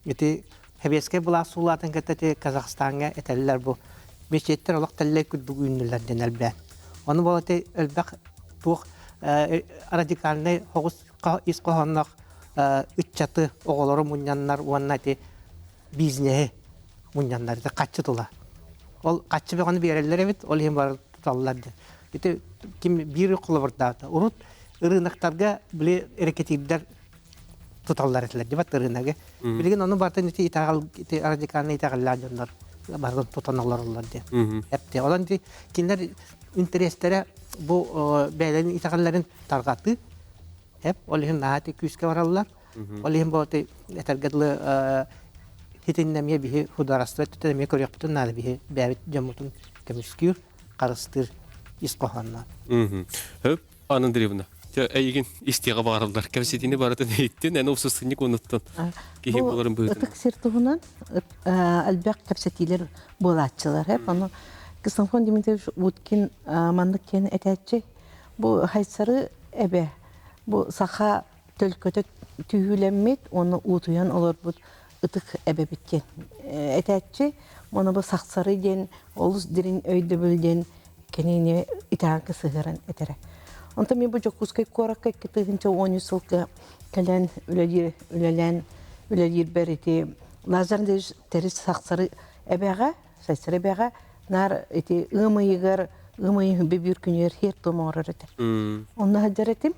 Ити хебеске була суулатын кеттети Казахстанга этеллер бу. Мечеттер олак телле күдүг үннүлөр денелбе. Оны болаты элбәк тух радикальный хогус ис кохоннох ыччаты оҕолору мунньаннар уонна ити бизнеһи мунньаннар ити хаччы тула. Ол хаччы бөҕөнү биэрэллэр эбит, ол иһин бары туталлар диэн. Ити ким биир холобурдаата. Урут ырыынактарга били рэкетирдэр туталлар этилэр дибат ырыынагы. Билигин ону барытын ити итэҕэл ити радикальный итэҕэллээх дьоннор барытын тутан олороллор диэн. Эпти. Онон ити кинилэр интэриэстэрэ бу бэйэлэрин итэҕэллэрин тарҕатыы. Эп ол иһин наһаа ити күүскэ бараллар. Ол иһин бу этэргэ дылы хитиннэ эмиэ биһи судаарыстыба өттүттэн эмиэ көрүөхпүтүн наада биһи бэйэбит дьоммутун көмүскүүр, харыстыыр ис хоһоонноох. Хөп, Анна Андреевна, эйигин истиэҕэ баҕараллар. Кэпсэтиини барытын иһиттин, эн уопсастыбанньык онуттан киһи буоларын быһыытынан. Ытык сир туһунан элбэх кэпсэтиилэр буолааччылар. Ону Ксенофонт Дмитриевич Уткин маннык диэн этээччи. Бу Хайсары эбэ, бу саха төлкөтө түһүүлэммит уонна уутуйан олорбут ытык эбэбит диэн этээччи. Уонна бу сахсары диэн олус дириҥ өйдөбүл диэн кинини итэҕэлгэ сыһыаран этэрэ. Онтон мин бу Дьокуускай куоракка 2013 сылга кэлэн үлэлиир үлэлээн үлэлиирбэр ити Лазарь Андреевич Тэрис Сахсары эбэҕэ, Сайсары эбэҕэ наар ити ыам ыйыгар ыам ыйын бүбүүр күнүгэр хиэр туом оҥорор этэ. Онно сылдьар этим.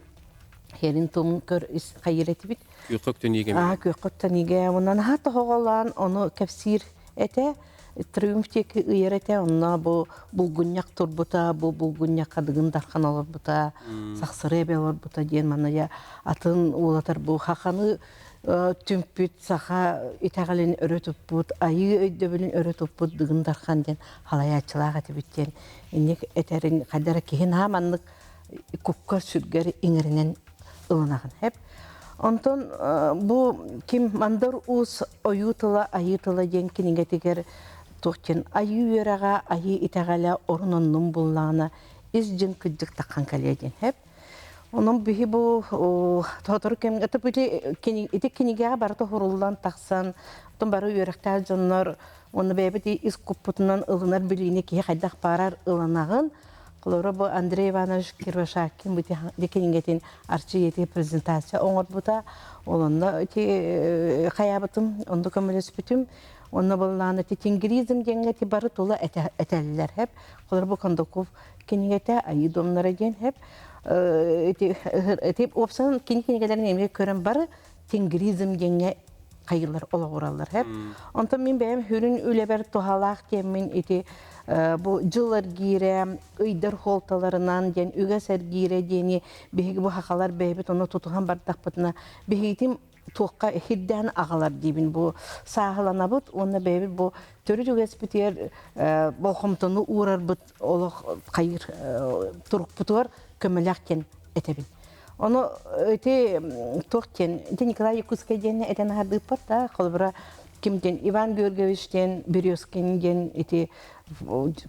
Хиэрин туомун көр хайыр этибит. Күөххэ өктөниигэ. Аа, күөххэ өктөниигэ. Онон наһаа тоһоҕолоон ону кэпсиир этэ. Триумф диэки ыйар этэ, онно бу булгунньах турбута, бу булгунньахха Дыгын Дархан олорбута, Сахсары эбэ олорбута диэн манна дьэ атын уулатар бу хаханы түмпүт саха итэҕэлин өрө туппут, айыы өйдөбүлүн өрө туппут Дыгын Дархан диэн халайааччылаах этибит диэн инник этэрин хайда эрэ киһи наһаа маннык кукка сүргэр иҥэринэн ылынаҕын хэп. Онтон бу ким Мандар Уус ойуу тыла айыы тыла диэн кинигэтигэр туох диэн айыы үөрэҕэ, айыы итэҕэлэ орун оннун буллаҕына ис дьиҥ кырдьык таххан кэлиэ диэн хэп. Онон биһи бу сотору кэмҥэ ити кинигэҕэ барыта хуруллан тахсан, оттон бары үөрэхтээх дьоннор уонна бэйэбит ис куппутунан ылынар билиини киһи хайдах баарар ылынаҕын. Холобура, бу Андрей Иванович Кирвашакин бу кинигэтин Арчы ийэтигэр презентация оҥорбута. Ол онно ити хайаабытым, онно көмөлөспүтүм. Онно былаан ити тенгризм диэҥҥэ ити бары тула этэллэр хэп. Холобура, бу Кондаков кинигэтэ Айыы домнара диэн хэп. Ити ити уопсайынан кини кинигэлэрин эмиэ көрөн бары тенгризм диэҥҥэ хайыылар олоҕураллар хэп. Онтон мин бэйэм сүрүн үлэбэр туһалаах диэммин ити бу дьыл эргиирэ, ыйдар хуолталарынан диэн үгэс эргиирэ диэни биһиги бу хахалар бэйэбит ону тутуһан бардахпытына биһигитин туохха хирдээн аҕалар диибин бу сааһыланабыт уонна бэйэбит бу төрүт үгэспитигэр болҕомтону уурарбыт олох хайыр турукпутугар көмөлөөх диэн этэбин. Ону ити туох диэн, ити Николай Якутскай диэн этэн аһардыыппат да, холобура ким диэн Иван Георгиевич диэн Березкин диэн ити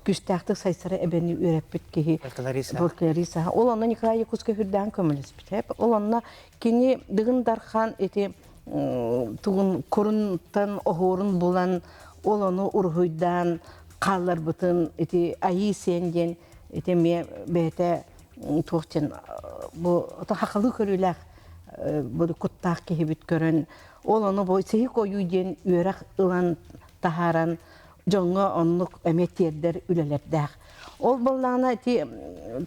күүстээхтик сайсара эбэни үөрэппит киһи фольклориста. Ол онно Николай Якутскай үрдээн көмөлөспүт. Ол онно кини Дыгын Дархан ити тугун курунтан оһуорун булан ол ону уруһуйдаан хаалларбытын ити айыы сиэн диэн ити эмиэ бэйэтэ туох диэн бу хахалыы көрүүлээх бу куттаах киһибит көрөн ол ону бу сиһик ойуу диэн үөрэх ылан таһааран дьоҥҥо оннук эмиэ тиэрдэр үлэлэрдээх. Ол буоллаҕына ити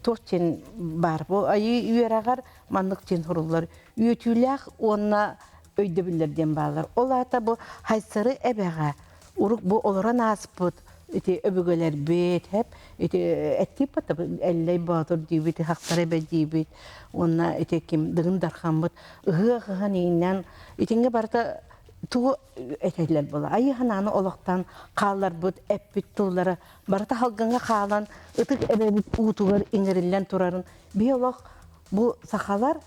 туох диэн баар бу айыы үөрэҕэр маннык диэн суруллар үөтүүлээх уонна өйдөбүллэр диэн бааллар. Ол аата бу Хайсары эбэҕэ урук бу олорон ааспыт ити өбүгэлэрбит хэп ити эттииппат Эллэй Боотур диибит Хахсар эбэ диибит уонна ити ким Дыгын Дархаммыт ыһыах ыһан ииннэн итингэ барыта тугу этэллэр буола айыы санааны олохтон хаалларбыт эппит тыллара барыта халгыҥҥа хаалан ытык эбэбит уутугар иҥэриллэн турарын биһи олох бу сахалар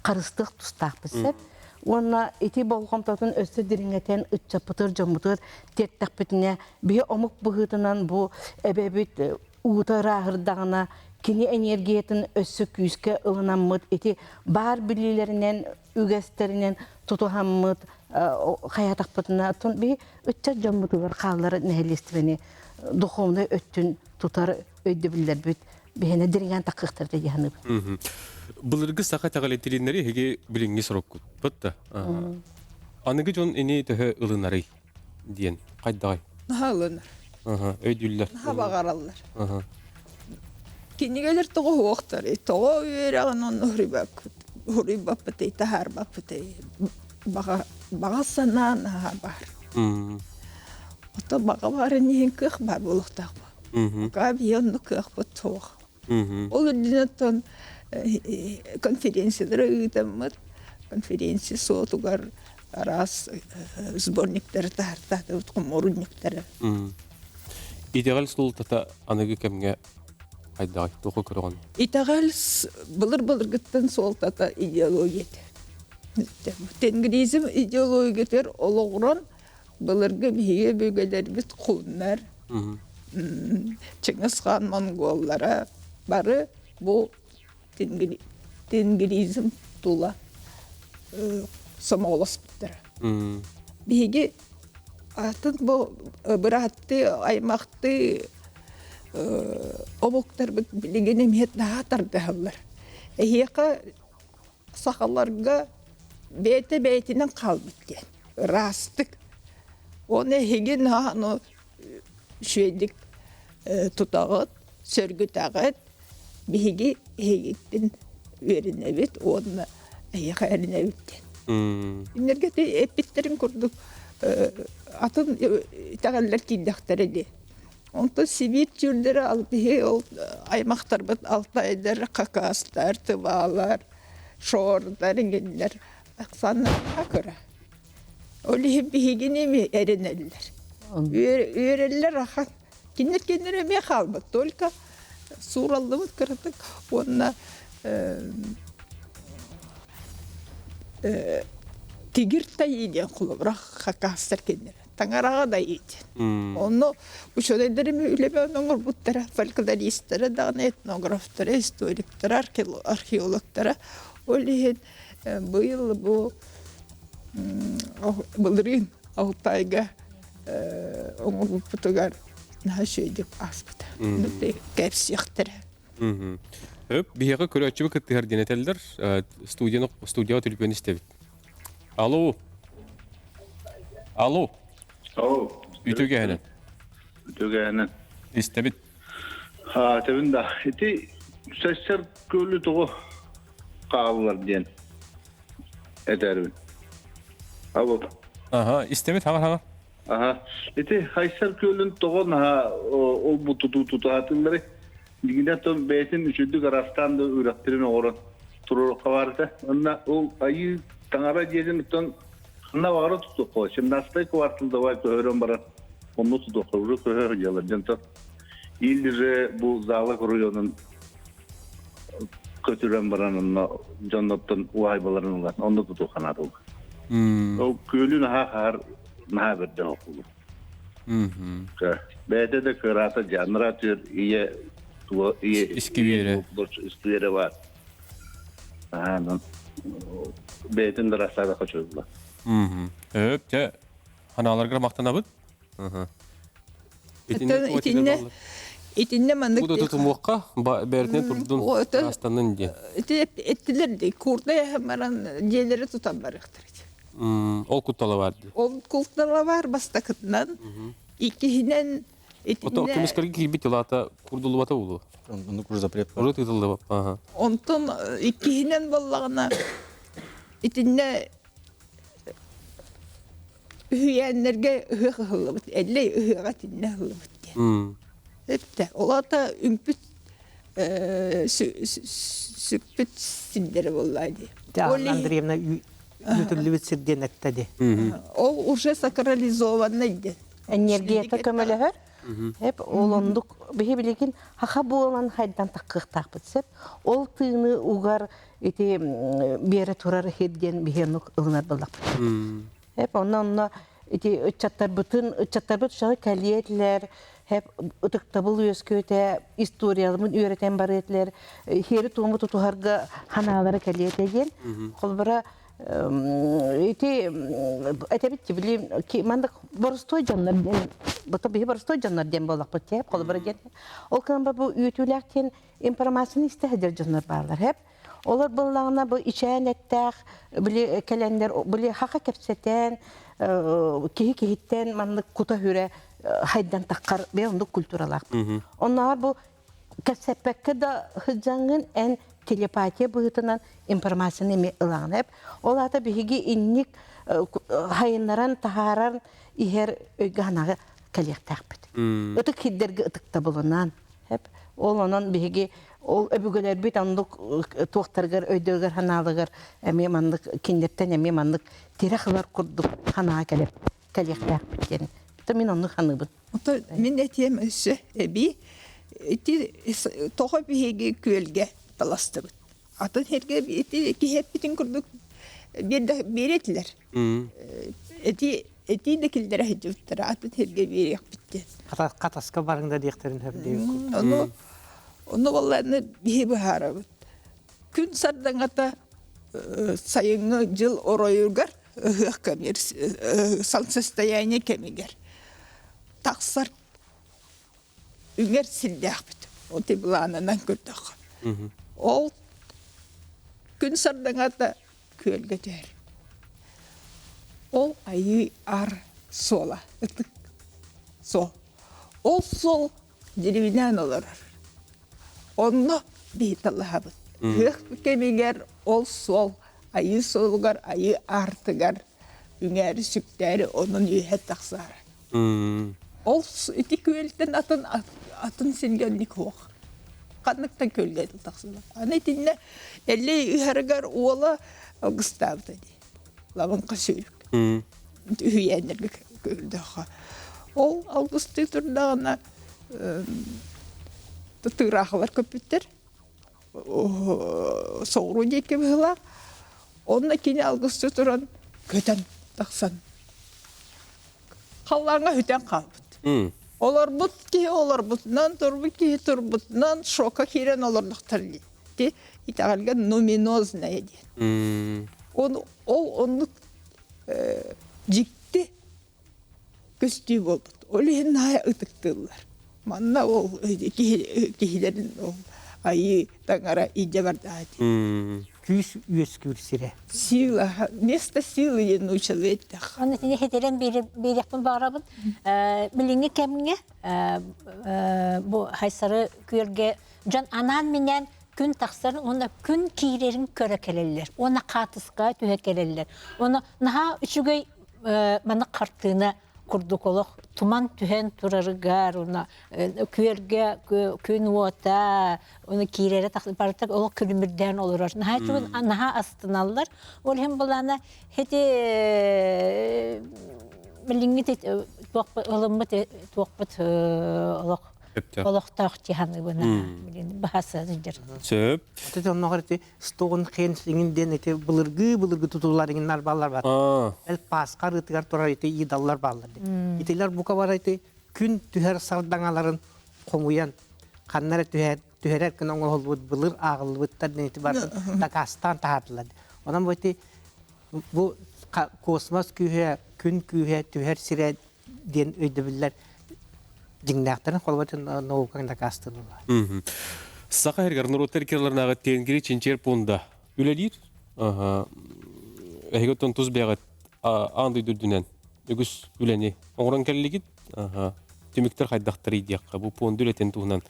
харыстыах тустаахпыт сөп. Уонна ити болҕомтотун өссө дириҥэтэн ыччаппытыгар дьоммутугар тиэртэхпитинэ биһи омук быһыытынан бу эбэбит уута ырааһырдаҕына кини энергиятын өссө күүскэ ылынаммыт ити баар билиилэринэн үгэстэринэн тутуһаммыт хайатахпытына оттон биһи ыччат дьоммутугар хааллар нэһилиэстибэни духовнай өттүн тутар өйдөбүллэрбит биһиэнэ дириҥээн таххыахтар дии саныыбын. Былыргы саха итэҕэлин тилиннэри эһиги билиҥҥи сороккут да. Аныгы дьон ини төһө ылынарый диэн хайдаҕай? Наһаа ылынар. Аха, өйдүүллэр. Наһаа баҕараллар. Кинигэлэр тоҕо уһуохтарый? Тоҕо үөрэҕин онно уһуруйбаппытый, таһаарбаппытый? Баҕа, баҕа санаа наһаа баар. Ото баҕа баарын иһин кыах баар буолуохтаах буо. Пока биһи оннук кыахпыт суох. Ол үрдүнэн оттон конференциялары ыытаммыт, конференция суотугар араас сборниктары таһартаатыбыт, хомуурунньуктары. Итэҕэл суолтата аныгы кэмҥэ хайдаҕый? Туохха көрөҕүн? Итэҕэл былыр-былыргыттан суолтата идеология этэ. Тенгризм идеологиятыгар олоҕуран былыргы биһиги өбүгэлэрбит хуннар, Чыҥыс хаан монголлара бары бу тенгризм тула сомоҕолоспуттара. Биһиги атын бу бырааттыы, аймахтыы омуктарбыт билигин эмиэ наһаа тардыһаллар. Эһиэхэ сахаларга бэйэтэ бэйэтинэн хаалбыт диэн ыраастык. Оны эһиги наһаа үчүгэйдик тутаҕыт, сөргүтэҕит, биһиги эһигиттэн үөрэнэбит уонна эһиэхэ эрэнэбит диэн. Кинилэргэ эппиттэрин курдук атын итэҕэллэр киирдэхтэрэ дии. Онтон Сибиир түүрдэрэ биһи ол аймахтарбыт алтайдар, хакастар, тывалар, шордар иҥиннэр ахсааннара кыра. Ол иһин биһигини эмиэ эрэнэллэр. Үөрэллэр ахан. Кинилэр кинилэр эмиэ хаалбыт. Только суураллыбыт кыратык уонна тигир тайыы диэн холобура хакастар кинилэр. Таҥараҕа да иитин. Онно учуонайдар эми үлэбэ оҥорбуттара, фольклористара даҕаны, этнографтара, историктара, археологтара. Ол иһин быйыл бу былырыын Алтайга оҥорбуппутугар наһаа үчүгэйдик ааспыта. Кэпсиэхтэрэ. Өп, биһиэхэ көрөөччүбү кыттыһар диэн этэллэр. Студияны студияҕа түлүпүөн истэбит. Алло. Алло. Алло. Үтүгэһинэн. Үтүгэһинэн. Истэбит. Ха, тэбин да. Ити сессер көлү тоҕо хааллар диэн этэрбин. Алло. Аха, истэбит, хаҥа хаҥа. Аха. Ити Хайсар күөлүн тоҕо наһаа ол бу тутуу тутаатыллары Дигинэ тон бэйэтин үчүдүк араастаан да үрэхтэрин оҥорон туруорукка баарыта. Онна ол айыы таҥара диэтин оттон ханна баҕара тутуохха. 17 квартал давай көһөрөн баран онно тутуохха. Уже көһө дьалар. Дьонтон или же бу зала районун көтүрэн баран онно дьонноттон уһайбаларын ылан онно тутуохха наада Ол күөлү наһаа хаар наһаа бэрдэ окулу. Бэйэтэ да кыраата дьаныра түөр ийэ туо ийэ Искибиэрэ. Искибиэрэ бар. Аанан бэйэтин да рассада хочулла. Өп, те ханааларгар мактанабыт. Итиннэ итиннэ маннык Бу да тутумуохха бэртин турдун астанын диэн. Ити эттилер ди курда баран дьиэлэри тутан барыахтар. Ол куттала бар дии. Ол куттала бар бастакытынан. Иккиһинэн Ото көмүскэргэ киирбит тылаата курдуллубата буолуо. Оннук уже запрет. Уже тыытыллыбат. Аха. Онтон иккиһинэн боллаҕына итиннэ үһүйээннэргэ ыһыах ыһыллыбыт, эллэй ыһыаҕа итиннэ ыһыллыбыт диэн. Эттэ, ол аата үҥпүт сүкпүт сирдэрэ буолла дии. Анна Андреевна үтүллүбүт сир диэн эттэ дии. Ол уже сакрализованный диэн. Энергията көмөлөһөр. Hep ол ондук биһи билигин хаха буолан хайдан таккыахтаахпыт сеп. Ол тыыны угар ити биэрэ турар хир диэн биһи оннук ылынар буоллахпыт. Hep онно онно ити ыччаттарбытын ыччаттарбыт ушаҕы кэлиэтилэр, hep ытыктабыл үөскүөтэ, историяларын үөрэтэн барыатылар, хиэри туому тутуһарга ханаалара кэлиэтэ диэн. Холбора ити этэбит били мандык боростуой дьоннор диэн бото биһи боростуой дьоннор диэн буоллахпыт тиэп холобура диэн ол кынан бу үөтүүлээх диэн информацияны истэ сылдьар дьоннор бааллар хэп. Олор буллаҕына бу ичээн эттээх били кэлэннэр били хаха кэпсэтэн киһи киһиттэн маннык кута хүрэ хайдан таххар бэйэ оннук культуралаах. Оннооҕор бу кэпсэппэккэ да сылдьаҥҥын эн телепатия быһыытынан информацияны эмиэ ылаҕын эп. Ол аата биһиги инник хайыннаран таһааран иһэр өйгө санааҕа кэлиэхтээхпит. Ытык сирдэргэ ытыктабылынан эп. Ол онон биһиги ол өбүгэлэрбит оннук туохтарыгар өйдөрүгэр санаалыгар эмиэ маннык кинилэртэн эмиэ маннык тирэх ылар курдук санаа кэлэр кэлиэхтээхпит диэн. Мин оннук саныыбын. Ото мин этиэм өссө эбии ити тоҕо биһиги күөлгэ таластыбыт. Атын сиргэ ити киһи эппитин курдук биэрэтилэр. Эти этии да киллэрэ сылдьыбыттара атын сиргэ биэриэхпит диэн. Хатаска барыҥ да диэхтэрин сөп диэбит. Ону ону буоллаҕына биһи быһаарабыт. Күн сардаҥата сайыҥҥы дьыл оройугар ыһыах кэмигэр солнцестояние кэмигэр тахсар үҥэр сирдээхпит. Ол былаанынан көрдөххө. Ол күн сардаҥата күөлгэ түһэр. Ол айыы ар суола, ытык суол. Ол суол дьирибинээн олорор. Онно биһи талаһабыт. Ыһыах кэмигэр ол суол айыы суолугар, айыы аартыгар үҥээри-сүктээри онон үөһэ тахсаары. Ол ити күөлтэн атын атын сиргэ оннук суох. Ханныктан күөлгэ тахсыбат. Аны итиннэ Эллэй ыһарыгар уола алгыстаабыта дии. Лабыҥха сүүрүк. Үһүйээннэргэ көрдөххө. Ол алгыстыы турдаҕына тыыраахылар көппүттэр. Соҕуруу диэки быһыылаах. Онно кини алгысты туран көтөн тахсан халлааҥҥа сүтэн хаалбыт. Олорбут киһи олорбутунан, турбут киһи турбутунан шокка киирэн олордохтор дии. Ити итэҕэлгэ нуминозная диэн. Ол ол оннук дьикти көстүү буолбут. Ол иһин наһаа ытыктыыллар. Манна ол киһилэрин ол айыы таҥара илдьэ бардаҕа дии. Күүс үөскүүр сирэ. Сила, место силы диэн нуучалыы эттэххэ. Аны сини хитэрэн биэриэхпин баҕарабын. Билиҥҥи кэмҥэ бу Хайсары күөлгэ дьон анаан-минээн күн тахсарын уонна күн киирэрин көрө кэлэллэр. Уонна хаатыска түһэ кэлэллэр. Уонна наһаа үчүгэй маннык хартыына курдук олох туман түһэн турарыгар уонна күөлгэ күн уота уонна киирэрэ барыта олох күлүмүрдээн олорор наһаа үчүгэй наһаа астыналлар ол иһин былаана ити билиҥҥи туохпут ылыммыт туохпут олох олохтоох дьаһаныбына баһа сылдьар сөп Ити онноҕор ити Стоун Хендж иҥин диэн ити былыргы былыргы тутуулар иҥиннэр бааллар баар. Эл Пасха арыытыгар турар ити идоллар бааллар. Итилэр бука бары ити күн түһэр сардаҥаларын хомуйан ханна эрэ түһэр түһэрэр гына оҥоһуллубут былыр ааҕыллыбыттар диэн ити барытын дакаастаан таһаардылар. Онон бу ити бу космос күүһэ, күн күүһэ түһэр сирэ диэн өйдөбүллэр дьиҥнээхтэрин холобур наукаҥ дакаастыыллар. Саха сиригэр норуоттар иккилэрнээҕи Тенгри чинчийэр пуонда үлэлиир. Эһиги оттон тус бэйэҕит аан дойду үрдүнэн үгүс үлэни оҥорон кэллигит. Түмүктэр хайдахтарый диэххэ, бу пуонда үлэтин туһунан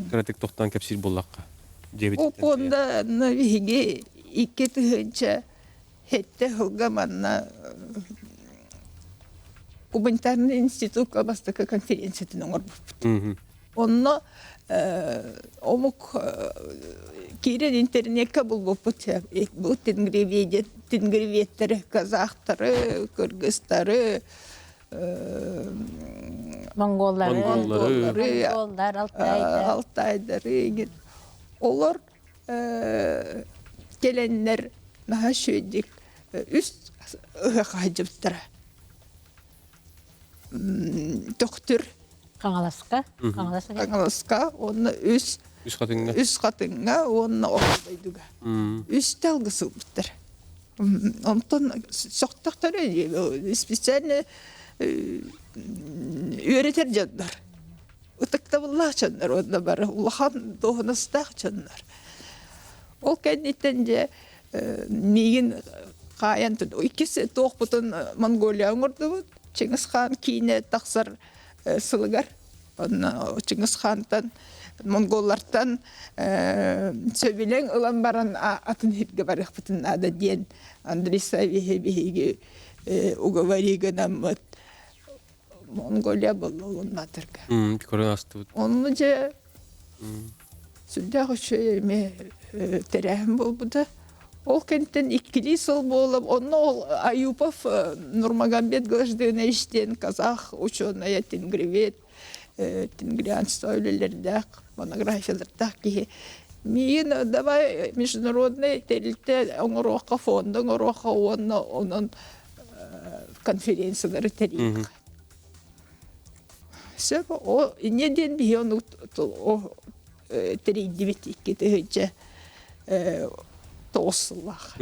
кыратык тохтоон кэпсиир буоллахха. Бу пуонда биһиги 2007 сылга манна гуманитарный институкка бастакы конференциятын оҥорбуппут. Онно омук киирэн интернекка булбуппут бу тенгриведтери, казахтары, кыргызтары, монголлары, монголлары, алтайдары, олор кэлэннэр наһаа үчүгэйдик үс ыһыах сылдьыбыттара. Төхтүр Хаҥаласка Хаҥаласка уонна үс Үс хатыҥҥа үс хатыҥҥа уонна Орто дойдуга. Үстэ алгыс ылбыттар. Онтон сөхтөхтөрө специально үөрэтэр дьоннор. Ытыктабыллаах дьоннор уонна бары улахан дуоһунастаах дьоннор. Ол кэнниттэн дьэ миигин хаайан иккис туохпутун Монголия оҥордубут. Чыҥыс Хаан киинэ тахсар сылыгар. Онно Чыҥыс Хаантан монголлартан сөбүлэҥ ылан баран атын сиргэ барыахпытын наада диэн Андрей Саввиһы биһиги уговори гынаммыт Монголия буолла Улаанбаатарга. Көрөн астыбыт. Онно дьэ сүрдээх үчүгэй эмиэ тэрээһин буолбута. Ол кэнниттэн иккилии сыл буолап, онно ол Аюпов Нурмагомед Глаждынович диэн казах учуонайа, тенгривед, тенгрианство үлэлэрдээх, монографиялардаах киһи. Миигин давай международный тэрилтэ оҥоруохха, фонда оҥоруохха уонна онон конференциялары тэрийиэххэ. Сөп, о инньэ диэн биһи ону тэрийдибит 2009 сыллаах.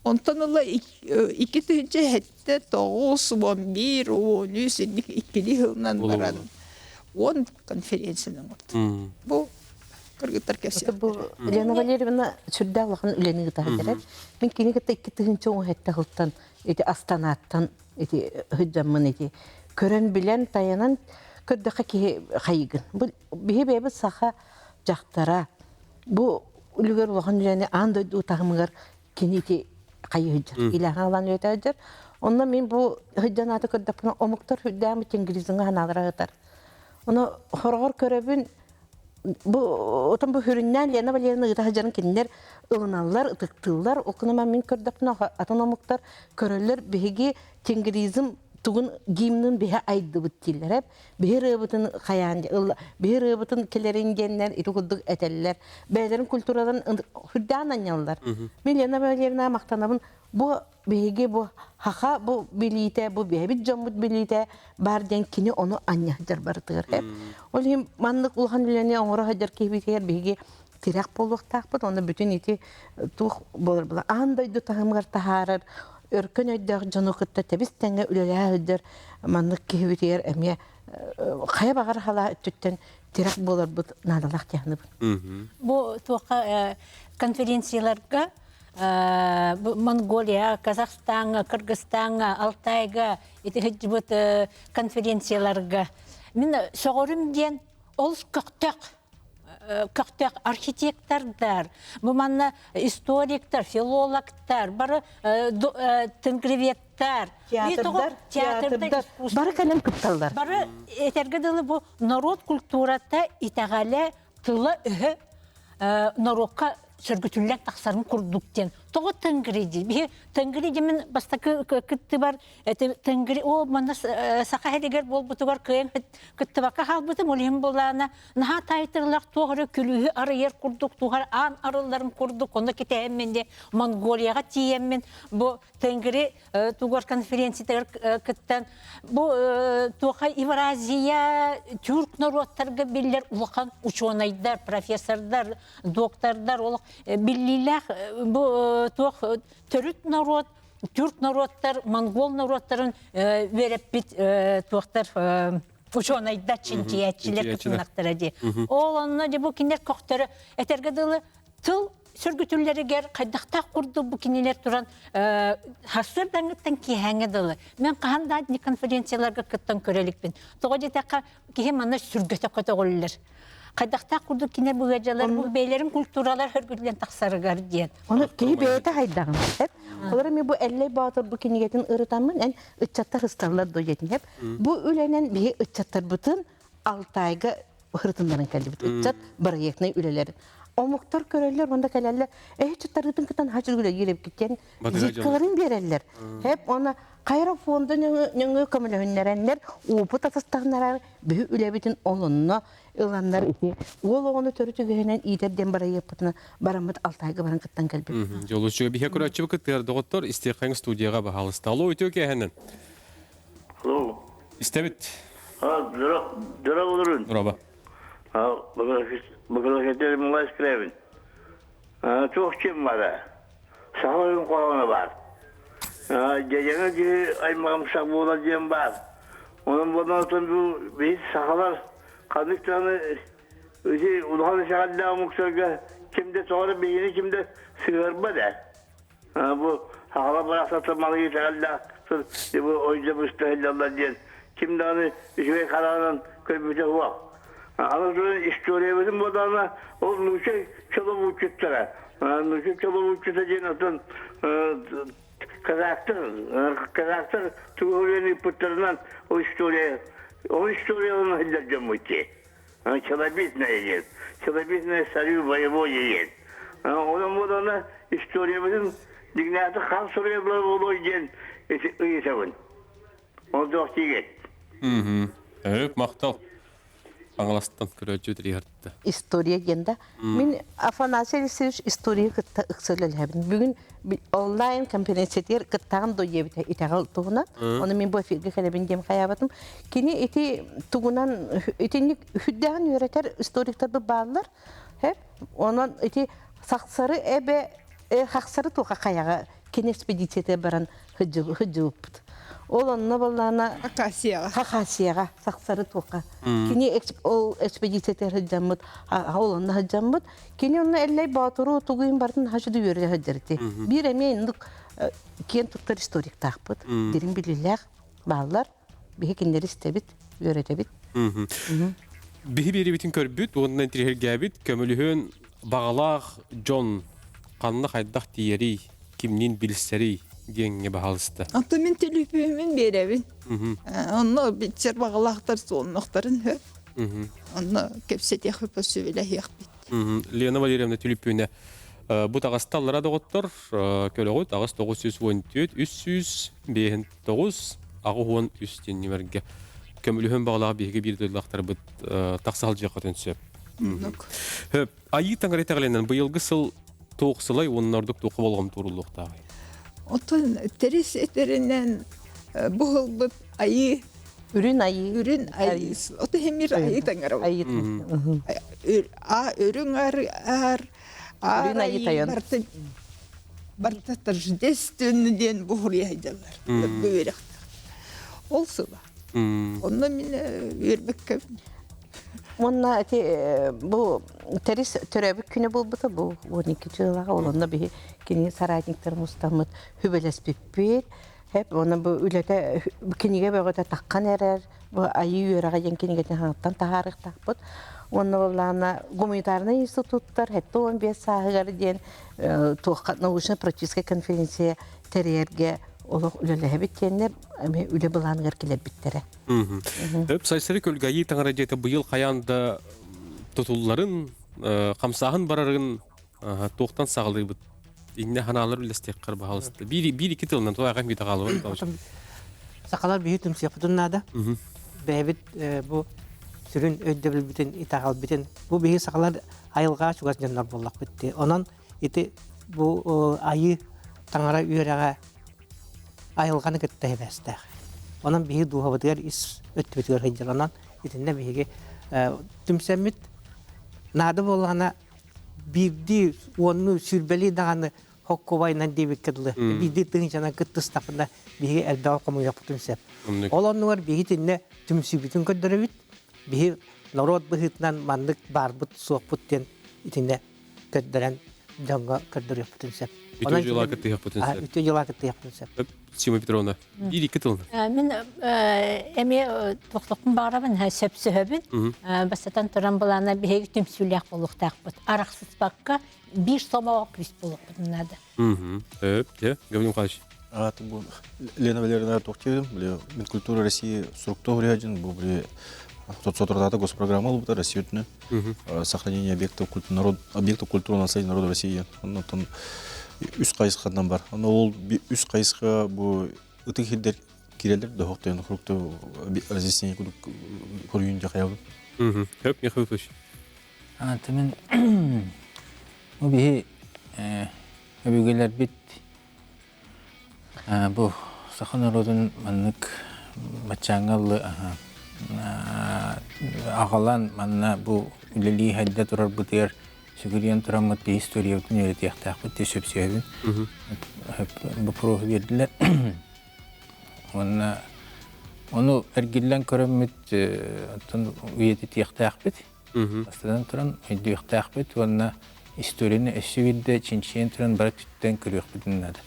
Онтон ыла 2007, 9, 11, 13 инник иккилии сылынан баран 10 конференцияны оҥордум. Бу кыргыттар Бу Лена Валерьевна сүрдээх улахан үлэни ыытар. Мин кини кытта 2017 сылтан ити Астанаттан ити сылдьаммын ити көрөн билэн тайанан көрдөххө киһи хайыгын. Бу биһи бэйэбит саха дьахтара бу үлүгэр улахан үлэни аан дойду таһымыгар кини ити хайы сылдьар. Илэһэ алан үөтэ сылдьар. Онно мин бу сылдьан ааты көрдөхпүнэ омуктар үрдээн тенгризмҥа ханаалара сытар. Ону хороҕор көрөбүн бу отон бу хүрүннээн Лена Валерьевна ыыта сылдьарын кинилэр ылыналлар, ытыктыыллар. Ол гынан мин көрдөхпүнэ атын омуктар көрөллөр биһиги тенгризм тугун гимнын биһи айдыбыт дииллэр. Биһи ырыабытын хайаан биһи ырыабытын кэлэрин диэннэр ити курдук этэллэр. Бэйэлэрин культураларын хүрдээн анньаллар. Мин Лена Валерьевна махтанабын. Бу биһиги бу хаха бу билиитэ, бу бэйэбит дьоммут билиитэ бар диэн кини ону анньа сылдьар барытыгар. Ол иһин маннык улахан үлэни оҥоро сылдьар киһибитигэр биһиги тирэх буолуохтаахпыт. Онно бүтүн ити туох буолар була аан дойду таһымыгар таһаарар өркөн өйдөөх дьону кытта тэбис тэҥҥэ үлэлэһэ сылдьар маннык киһибитигэр эмиэ хайа баҕар халаа өттүттэн тирэх буоларбыт наадалаах диэхныбын. Бу туохха конференцияларга Монголия, Казахстаҥҥа, Кыргызстаҥҥа, Алтайга ити сылдьыбыт конференцияларга мин сөҕөрүм диэн олус көхтөөх көхтөөх архитектордар, бу манна историктар, филологтар, бары тенгриведтар, театрдар, театрдар бары кэлэн кытталлар. Бары этэргэ дылы бу народ культурата, итэҕэлэ, тыла-өһө норуокка сөргүтүллэн тахсарын курдук диэн. Тоҕо Тенгри дии? Биһи Тенгри диэмин бастакы кыттыбар Тенгри о манна саха сиригэр буолбутугар кыайан кыттыбакка хаалбытым. Ол иһин буолаана наһаа таайтарылах туох эрэ күлүүһү арыйар курдук, туох эрэ аан арылларын курдук, онно кэтэһэммин де Монголияҕа тиийэммин бу Тенгри тугар конференциятыгар кыттан бу туоха Евразия тюрк норуоттарга биллэр улахан учуонайдар, профессордар, доктордар олох биллиилээх бу туох төрүт норуот тюрк норуоттар, монгол норуоттарын үөрэппит туохтар учуонайдар, чинчийээччилэр кытыннахтара дии. Ол онно дьэ бу кинилэр көхтөрө этэргэ дылы тыл сүргүтүллэригэр хайдахтаах курдук бу кинилэр туран сарсыардааҥҥыттан киэһээҥҥэ дылы мен хаһан да конференцияларга кыттан көрө иликпин. Тоҕо диэтэххэ киһи манна сүргэтэ көтөҕүллэр. Хайдахтаах курдук кинилэр бу ыалдьалар бу бэйэлэрин культуралар хөргүтүлэн тахсарыгар диэн. Ону киһи бэйэтэ хайдаҕын эп. Олор эми бу Эллэй Боотур бу кинигэтин ырытаммын эн ыччаттар ысталлар до диэтин эп. Бу үлэнэн биһи ыччаттарбытын Алтайга ырытыннаран кэллибит. Ыччат проектнай үлэлэрин. Омуктар көрөллөр, онда кэлэллэр. Эһи ыччаттаргытын кытан хачыр үлэлиир эбиккиттэн биэрэллэр. Хеп оны Кайра фонда нөҥүө көмөлөһүннэрэннэр опыт атастаһыннарар биһи үлэбитин олонно ыланнар ити уол оҕону төрүт үгэһинэн иитэр диэн барайыаппытына бараммыт Алтайга баран кыттан кэлбит. Жолучу биһи көрөөччү кыттыгар доҕоттор истиэххиҥ студияға баһаалыста. Алло, үтүө киэһэнэн. Алло. Истэбит. А, дора олорун. Роба. А, Багалашетер Мулай Скрябин. Туох ким бара? Саха ойун хоһооно баар. Дьэдьэҥэ киһи аймаҕымсах буолар диэн баар. Онон буолан бу биһи сахалар ханнык даҕаны ити улахан итэҕэллээх омуктарга Кимде тоҕо биһини кимде сыһыарбат ээ. Бу хаҕала барахсата малыйы итэҕэллээх бу ойдо быста сылдьаллар диэн ким даҕаны үчүгэй хараҕынан көрбүтэ суох. Аны туран историябытын буоллаҕына ол нуучча чолобууччуттара нуучча чолобууччута диэн оттон казахтар казахтар тугу суруйан ыыппыттарынан ол история ол историяларын сылдьар дьоммут дии. Челобитная диэн. Челобитная царю боевой диэн. Онон буолана историябытын дьиҥнээхтик хам суруйаллар буолуой диэн ыйытабын. Ол туох диигит? Өп, махтал. Хаҥаластан көрөөччү тириһэртэ. История диэн да. Мин Афанасий Алексеевич история кытта ыкса үлэлэһэбин. Бүгүн онлайн конференциятыгар кыттаҕын до диэбитэ итэҕэл туһунан. Ону мин бу эфиргэ кэлэбин диэн хайаабатым. Кини ити тугунан итинник үрдээҕин үөрэтэр историктарбыт бааллар. Хеп онон ити сахсары эбэ хахсары туха хайаҕа кини экспедицията баран хыдьыбыппыт. Ол онно боллаана Хакасияҕа. Хакасияҕа сахсары туха. Кини ол экспедицията сылдьаммыт, ол онно сылдьаммыт. Кини онно Эллэй Боотуру тугуйун бартын хачыды үөрэ сылдьар ити. Биир эмиэ иннук киэн туттар историктаахпыт. Дириҥ билиилээх бааллар. Биһи кинилэри истэбит, үөрэтэбит. Биһи биэрибитин көрбүт уонна интириэһиргээбит көмөлөһүөн баҕалаах дьон ханна хайдах тиийэрий, кимниин билсэрий диэҥҥэ баһаалыста. Антон мин төлөпүөммүн биэрэбин. Онно бичер баҕалаахтар суоннохтарын хөп. Онно кэпсэтиэхпит, сүбэлэһиэхпит. Лена Валерьевна түлүппүнэ бу таҕасталлара доҕоттор көлөҕүт аҕыс 914 359 83 диэн нүмергэ көмөлөһөн баҕалаах биһиги биир дойдулаахтарбыт тахса сылдьыаххытын сөп. Хөп, айыы таҥара итэҕэлинэн быйылгы сыл туох сылай уонна ордук туохха болҕомто ууруллуохтааҕый? Оттон тэрис этэринэн бу ылбыт айыы Үрүн айыы. Үрүн айыы. Ото хемир айыы таҥара. Айыы. А үрүҥ ар ар Үрүн айыы тайон. Барта барта тождественный диэн буһуруйа сылдьаллар. Бу үөрэхтэр. Ол сыла. Онно мин үөрбэккэ Уонна ити бу тэрис төрөөбүт күнэ буолбута бу 12 дьыалаҕа ол онно биһи кини соратниктар мустаммыт хүбэлэспиппит. Хеп уонна бу үлэтэ кинигэ бөҕөтө таххан эрэр бу айыы үөрэҕэ диэн кинигэтин хаҥаттан таһаарыахтаахпыт. Уонна буоллаҕына гуманитарнай институттар 75 сааһыгар диэн туохха научно-практическай конференция тэрийэргэ олох үлэлэһэбит диэннэр эмиэ үлэ былааныгар киллэрбиттэрэ. Өп Сайсары көлгө айыы таҥара дьиэтэ быйыл хайаан да тутулларын, хамсааһын барарын туохтан саҕалыыбыт? Иннэ ханаалар үллэстиэххэр баһаалыста. Биир биир икки тылынан туох аҕам киитэ хаалыбат. Сахалар биһи түмсүөхпүтүн наада. Бэйэбит бу сүрүн өйдөбүлбүтүн, итэҕэлбитин бу биһи сахалар айылҕа чугас дьоннор буоллахпыт дии. Онон ити бу айыы таҥара үөрэҕэ айылҕаны кытта сибээстээх. Онон биһиги дууһабытыгар ис өттүбүтүгэр сылдьар. Онон итиннэ биһиги түмсэммит наада буоллаҕына биирдии уоннуу сүүрбэлии даҕаны хоккубайынан диэбиккэ дылы биирдии тыһыынчанан кыттыстахпына биһиги элбэҕи хомуйуохпутун сөп. Ол оннугар биһиги итиннэ түмсүүбүтүн көрдөрөбүт. Биһи норуот быһыытынан маннык баарбыт суохпут диэн итиннэ көрдөрөн дьоҥҥо көрдөрүөхпүтүн сөп. Үтүө дьыала кыттыһыахпытын сөп. Үтүө дьыала кыттыһыахпытын сөп. Сима Петровна, биир-икки тыл. Мин эмиэ тохтохпун баҕарабын, сөпсөһөбүн. Бастатан туран былаана биһиги түмсүүлээх буолуохтаахпыт. Арахсыспакка биир сомоҕо күүс буолуохпутун наада. Өп, те, Гаврил Михайлович. Бу Лена Валерьевна туох диэбитим, Минкультура России структура бу соторутаата госпрограмма ылбыта Россия үрдүнэн сохранение объектов народ объектов культурного наследия народа России оннотон үс хайысханан бар. Ону ол үс хайысха бу ытык хирдер кирелер дохоктойон хрукту разъяснение кудук көрүүн жахаябын. Хөп Михаил Петрович. Тимин бу биһи өбүгэлэрбит Бу саха норуотун маннык баччааҥҥа ыллы аҕалан манна бу үлэлии хайда турарбытыгар сүгүрүйэн тураммыт биһи историябытын үөрэтиэхтээхпит дии сөпсүһэбин. Боппуруоһу биэрдилэр. Уонна ону эргиллэн көрөммүт оттон үйэтитиэхтээхпит. Бастатан туран өйдүөхтээхпит уонна Историяны өссө биирдэ чинчийэн туран бары өттүттэн көрүөхпүтүн наада.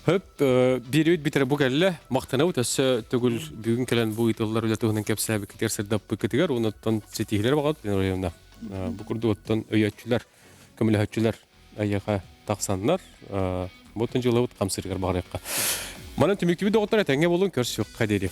Хөп, биэриүт бүтэрэ бу кэллэ. Махтанабыт өссө төгүл бүгүн кэлэн бу ыытыллар үлэ туһунан кэпсээбиккитигэр сырдаппыккытыгар уонна ситиһиилэр баҕат районна. Бу курдук оттон өйөөччүлэр, көмөлөһөччүлэр айыаха тахсаннар, бу дьылыбыт хамсырыгар баҕарыахха. Манан түмүктүбүт доҕоттор этэҥҥэ буолун көрсүөххэ диэри.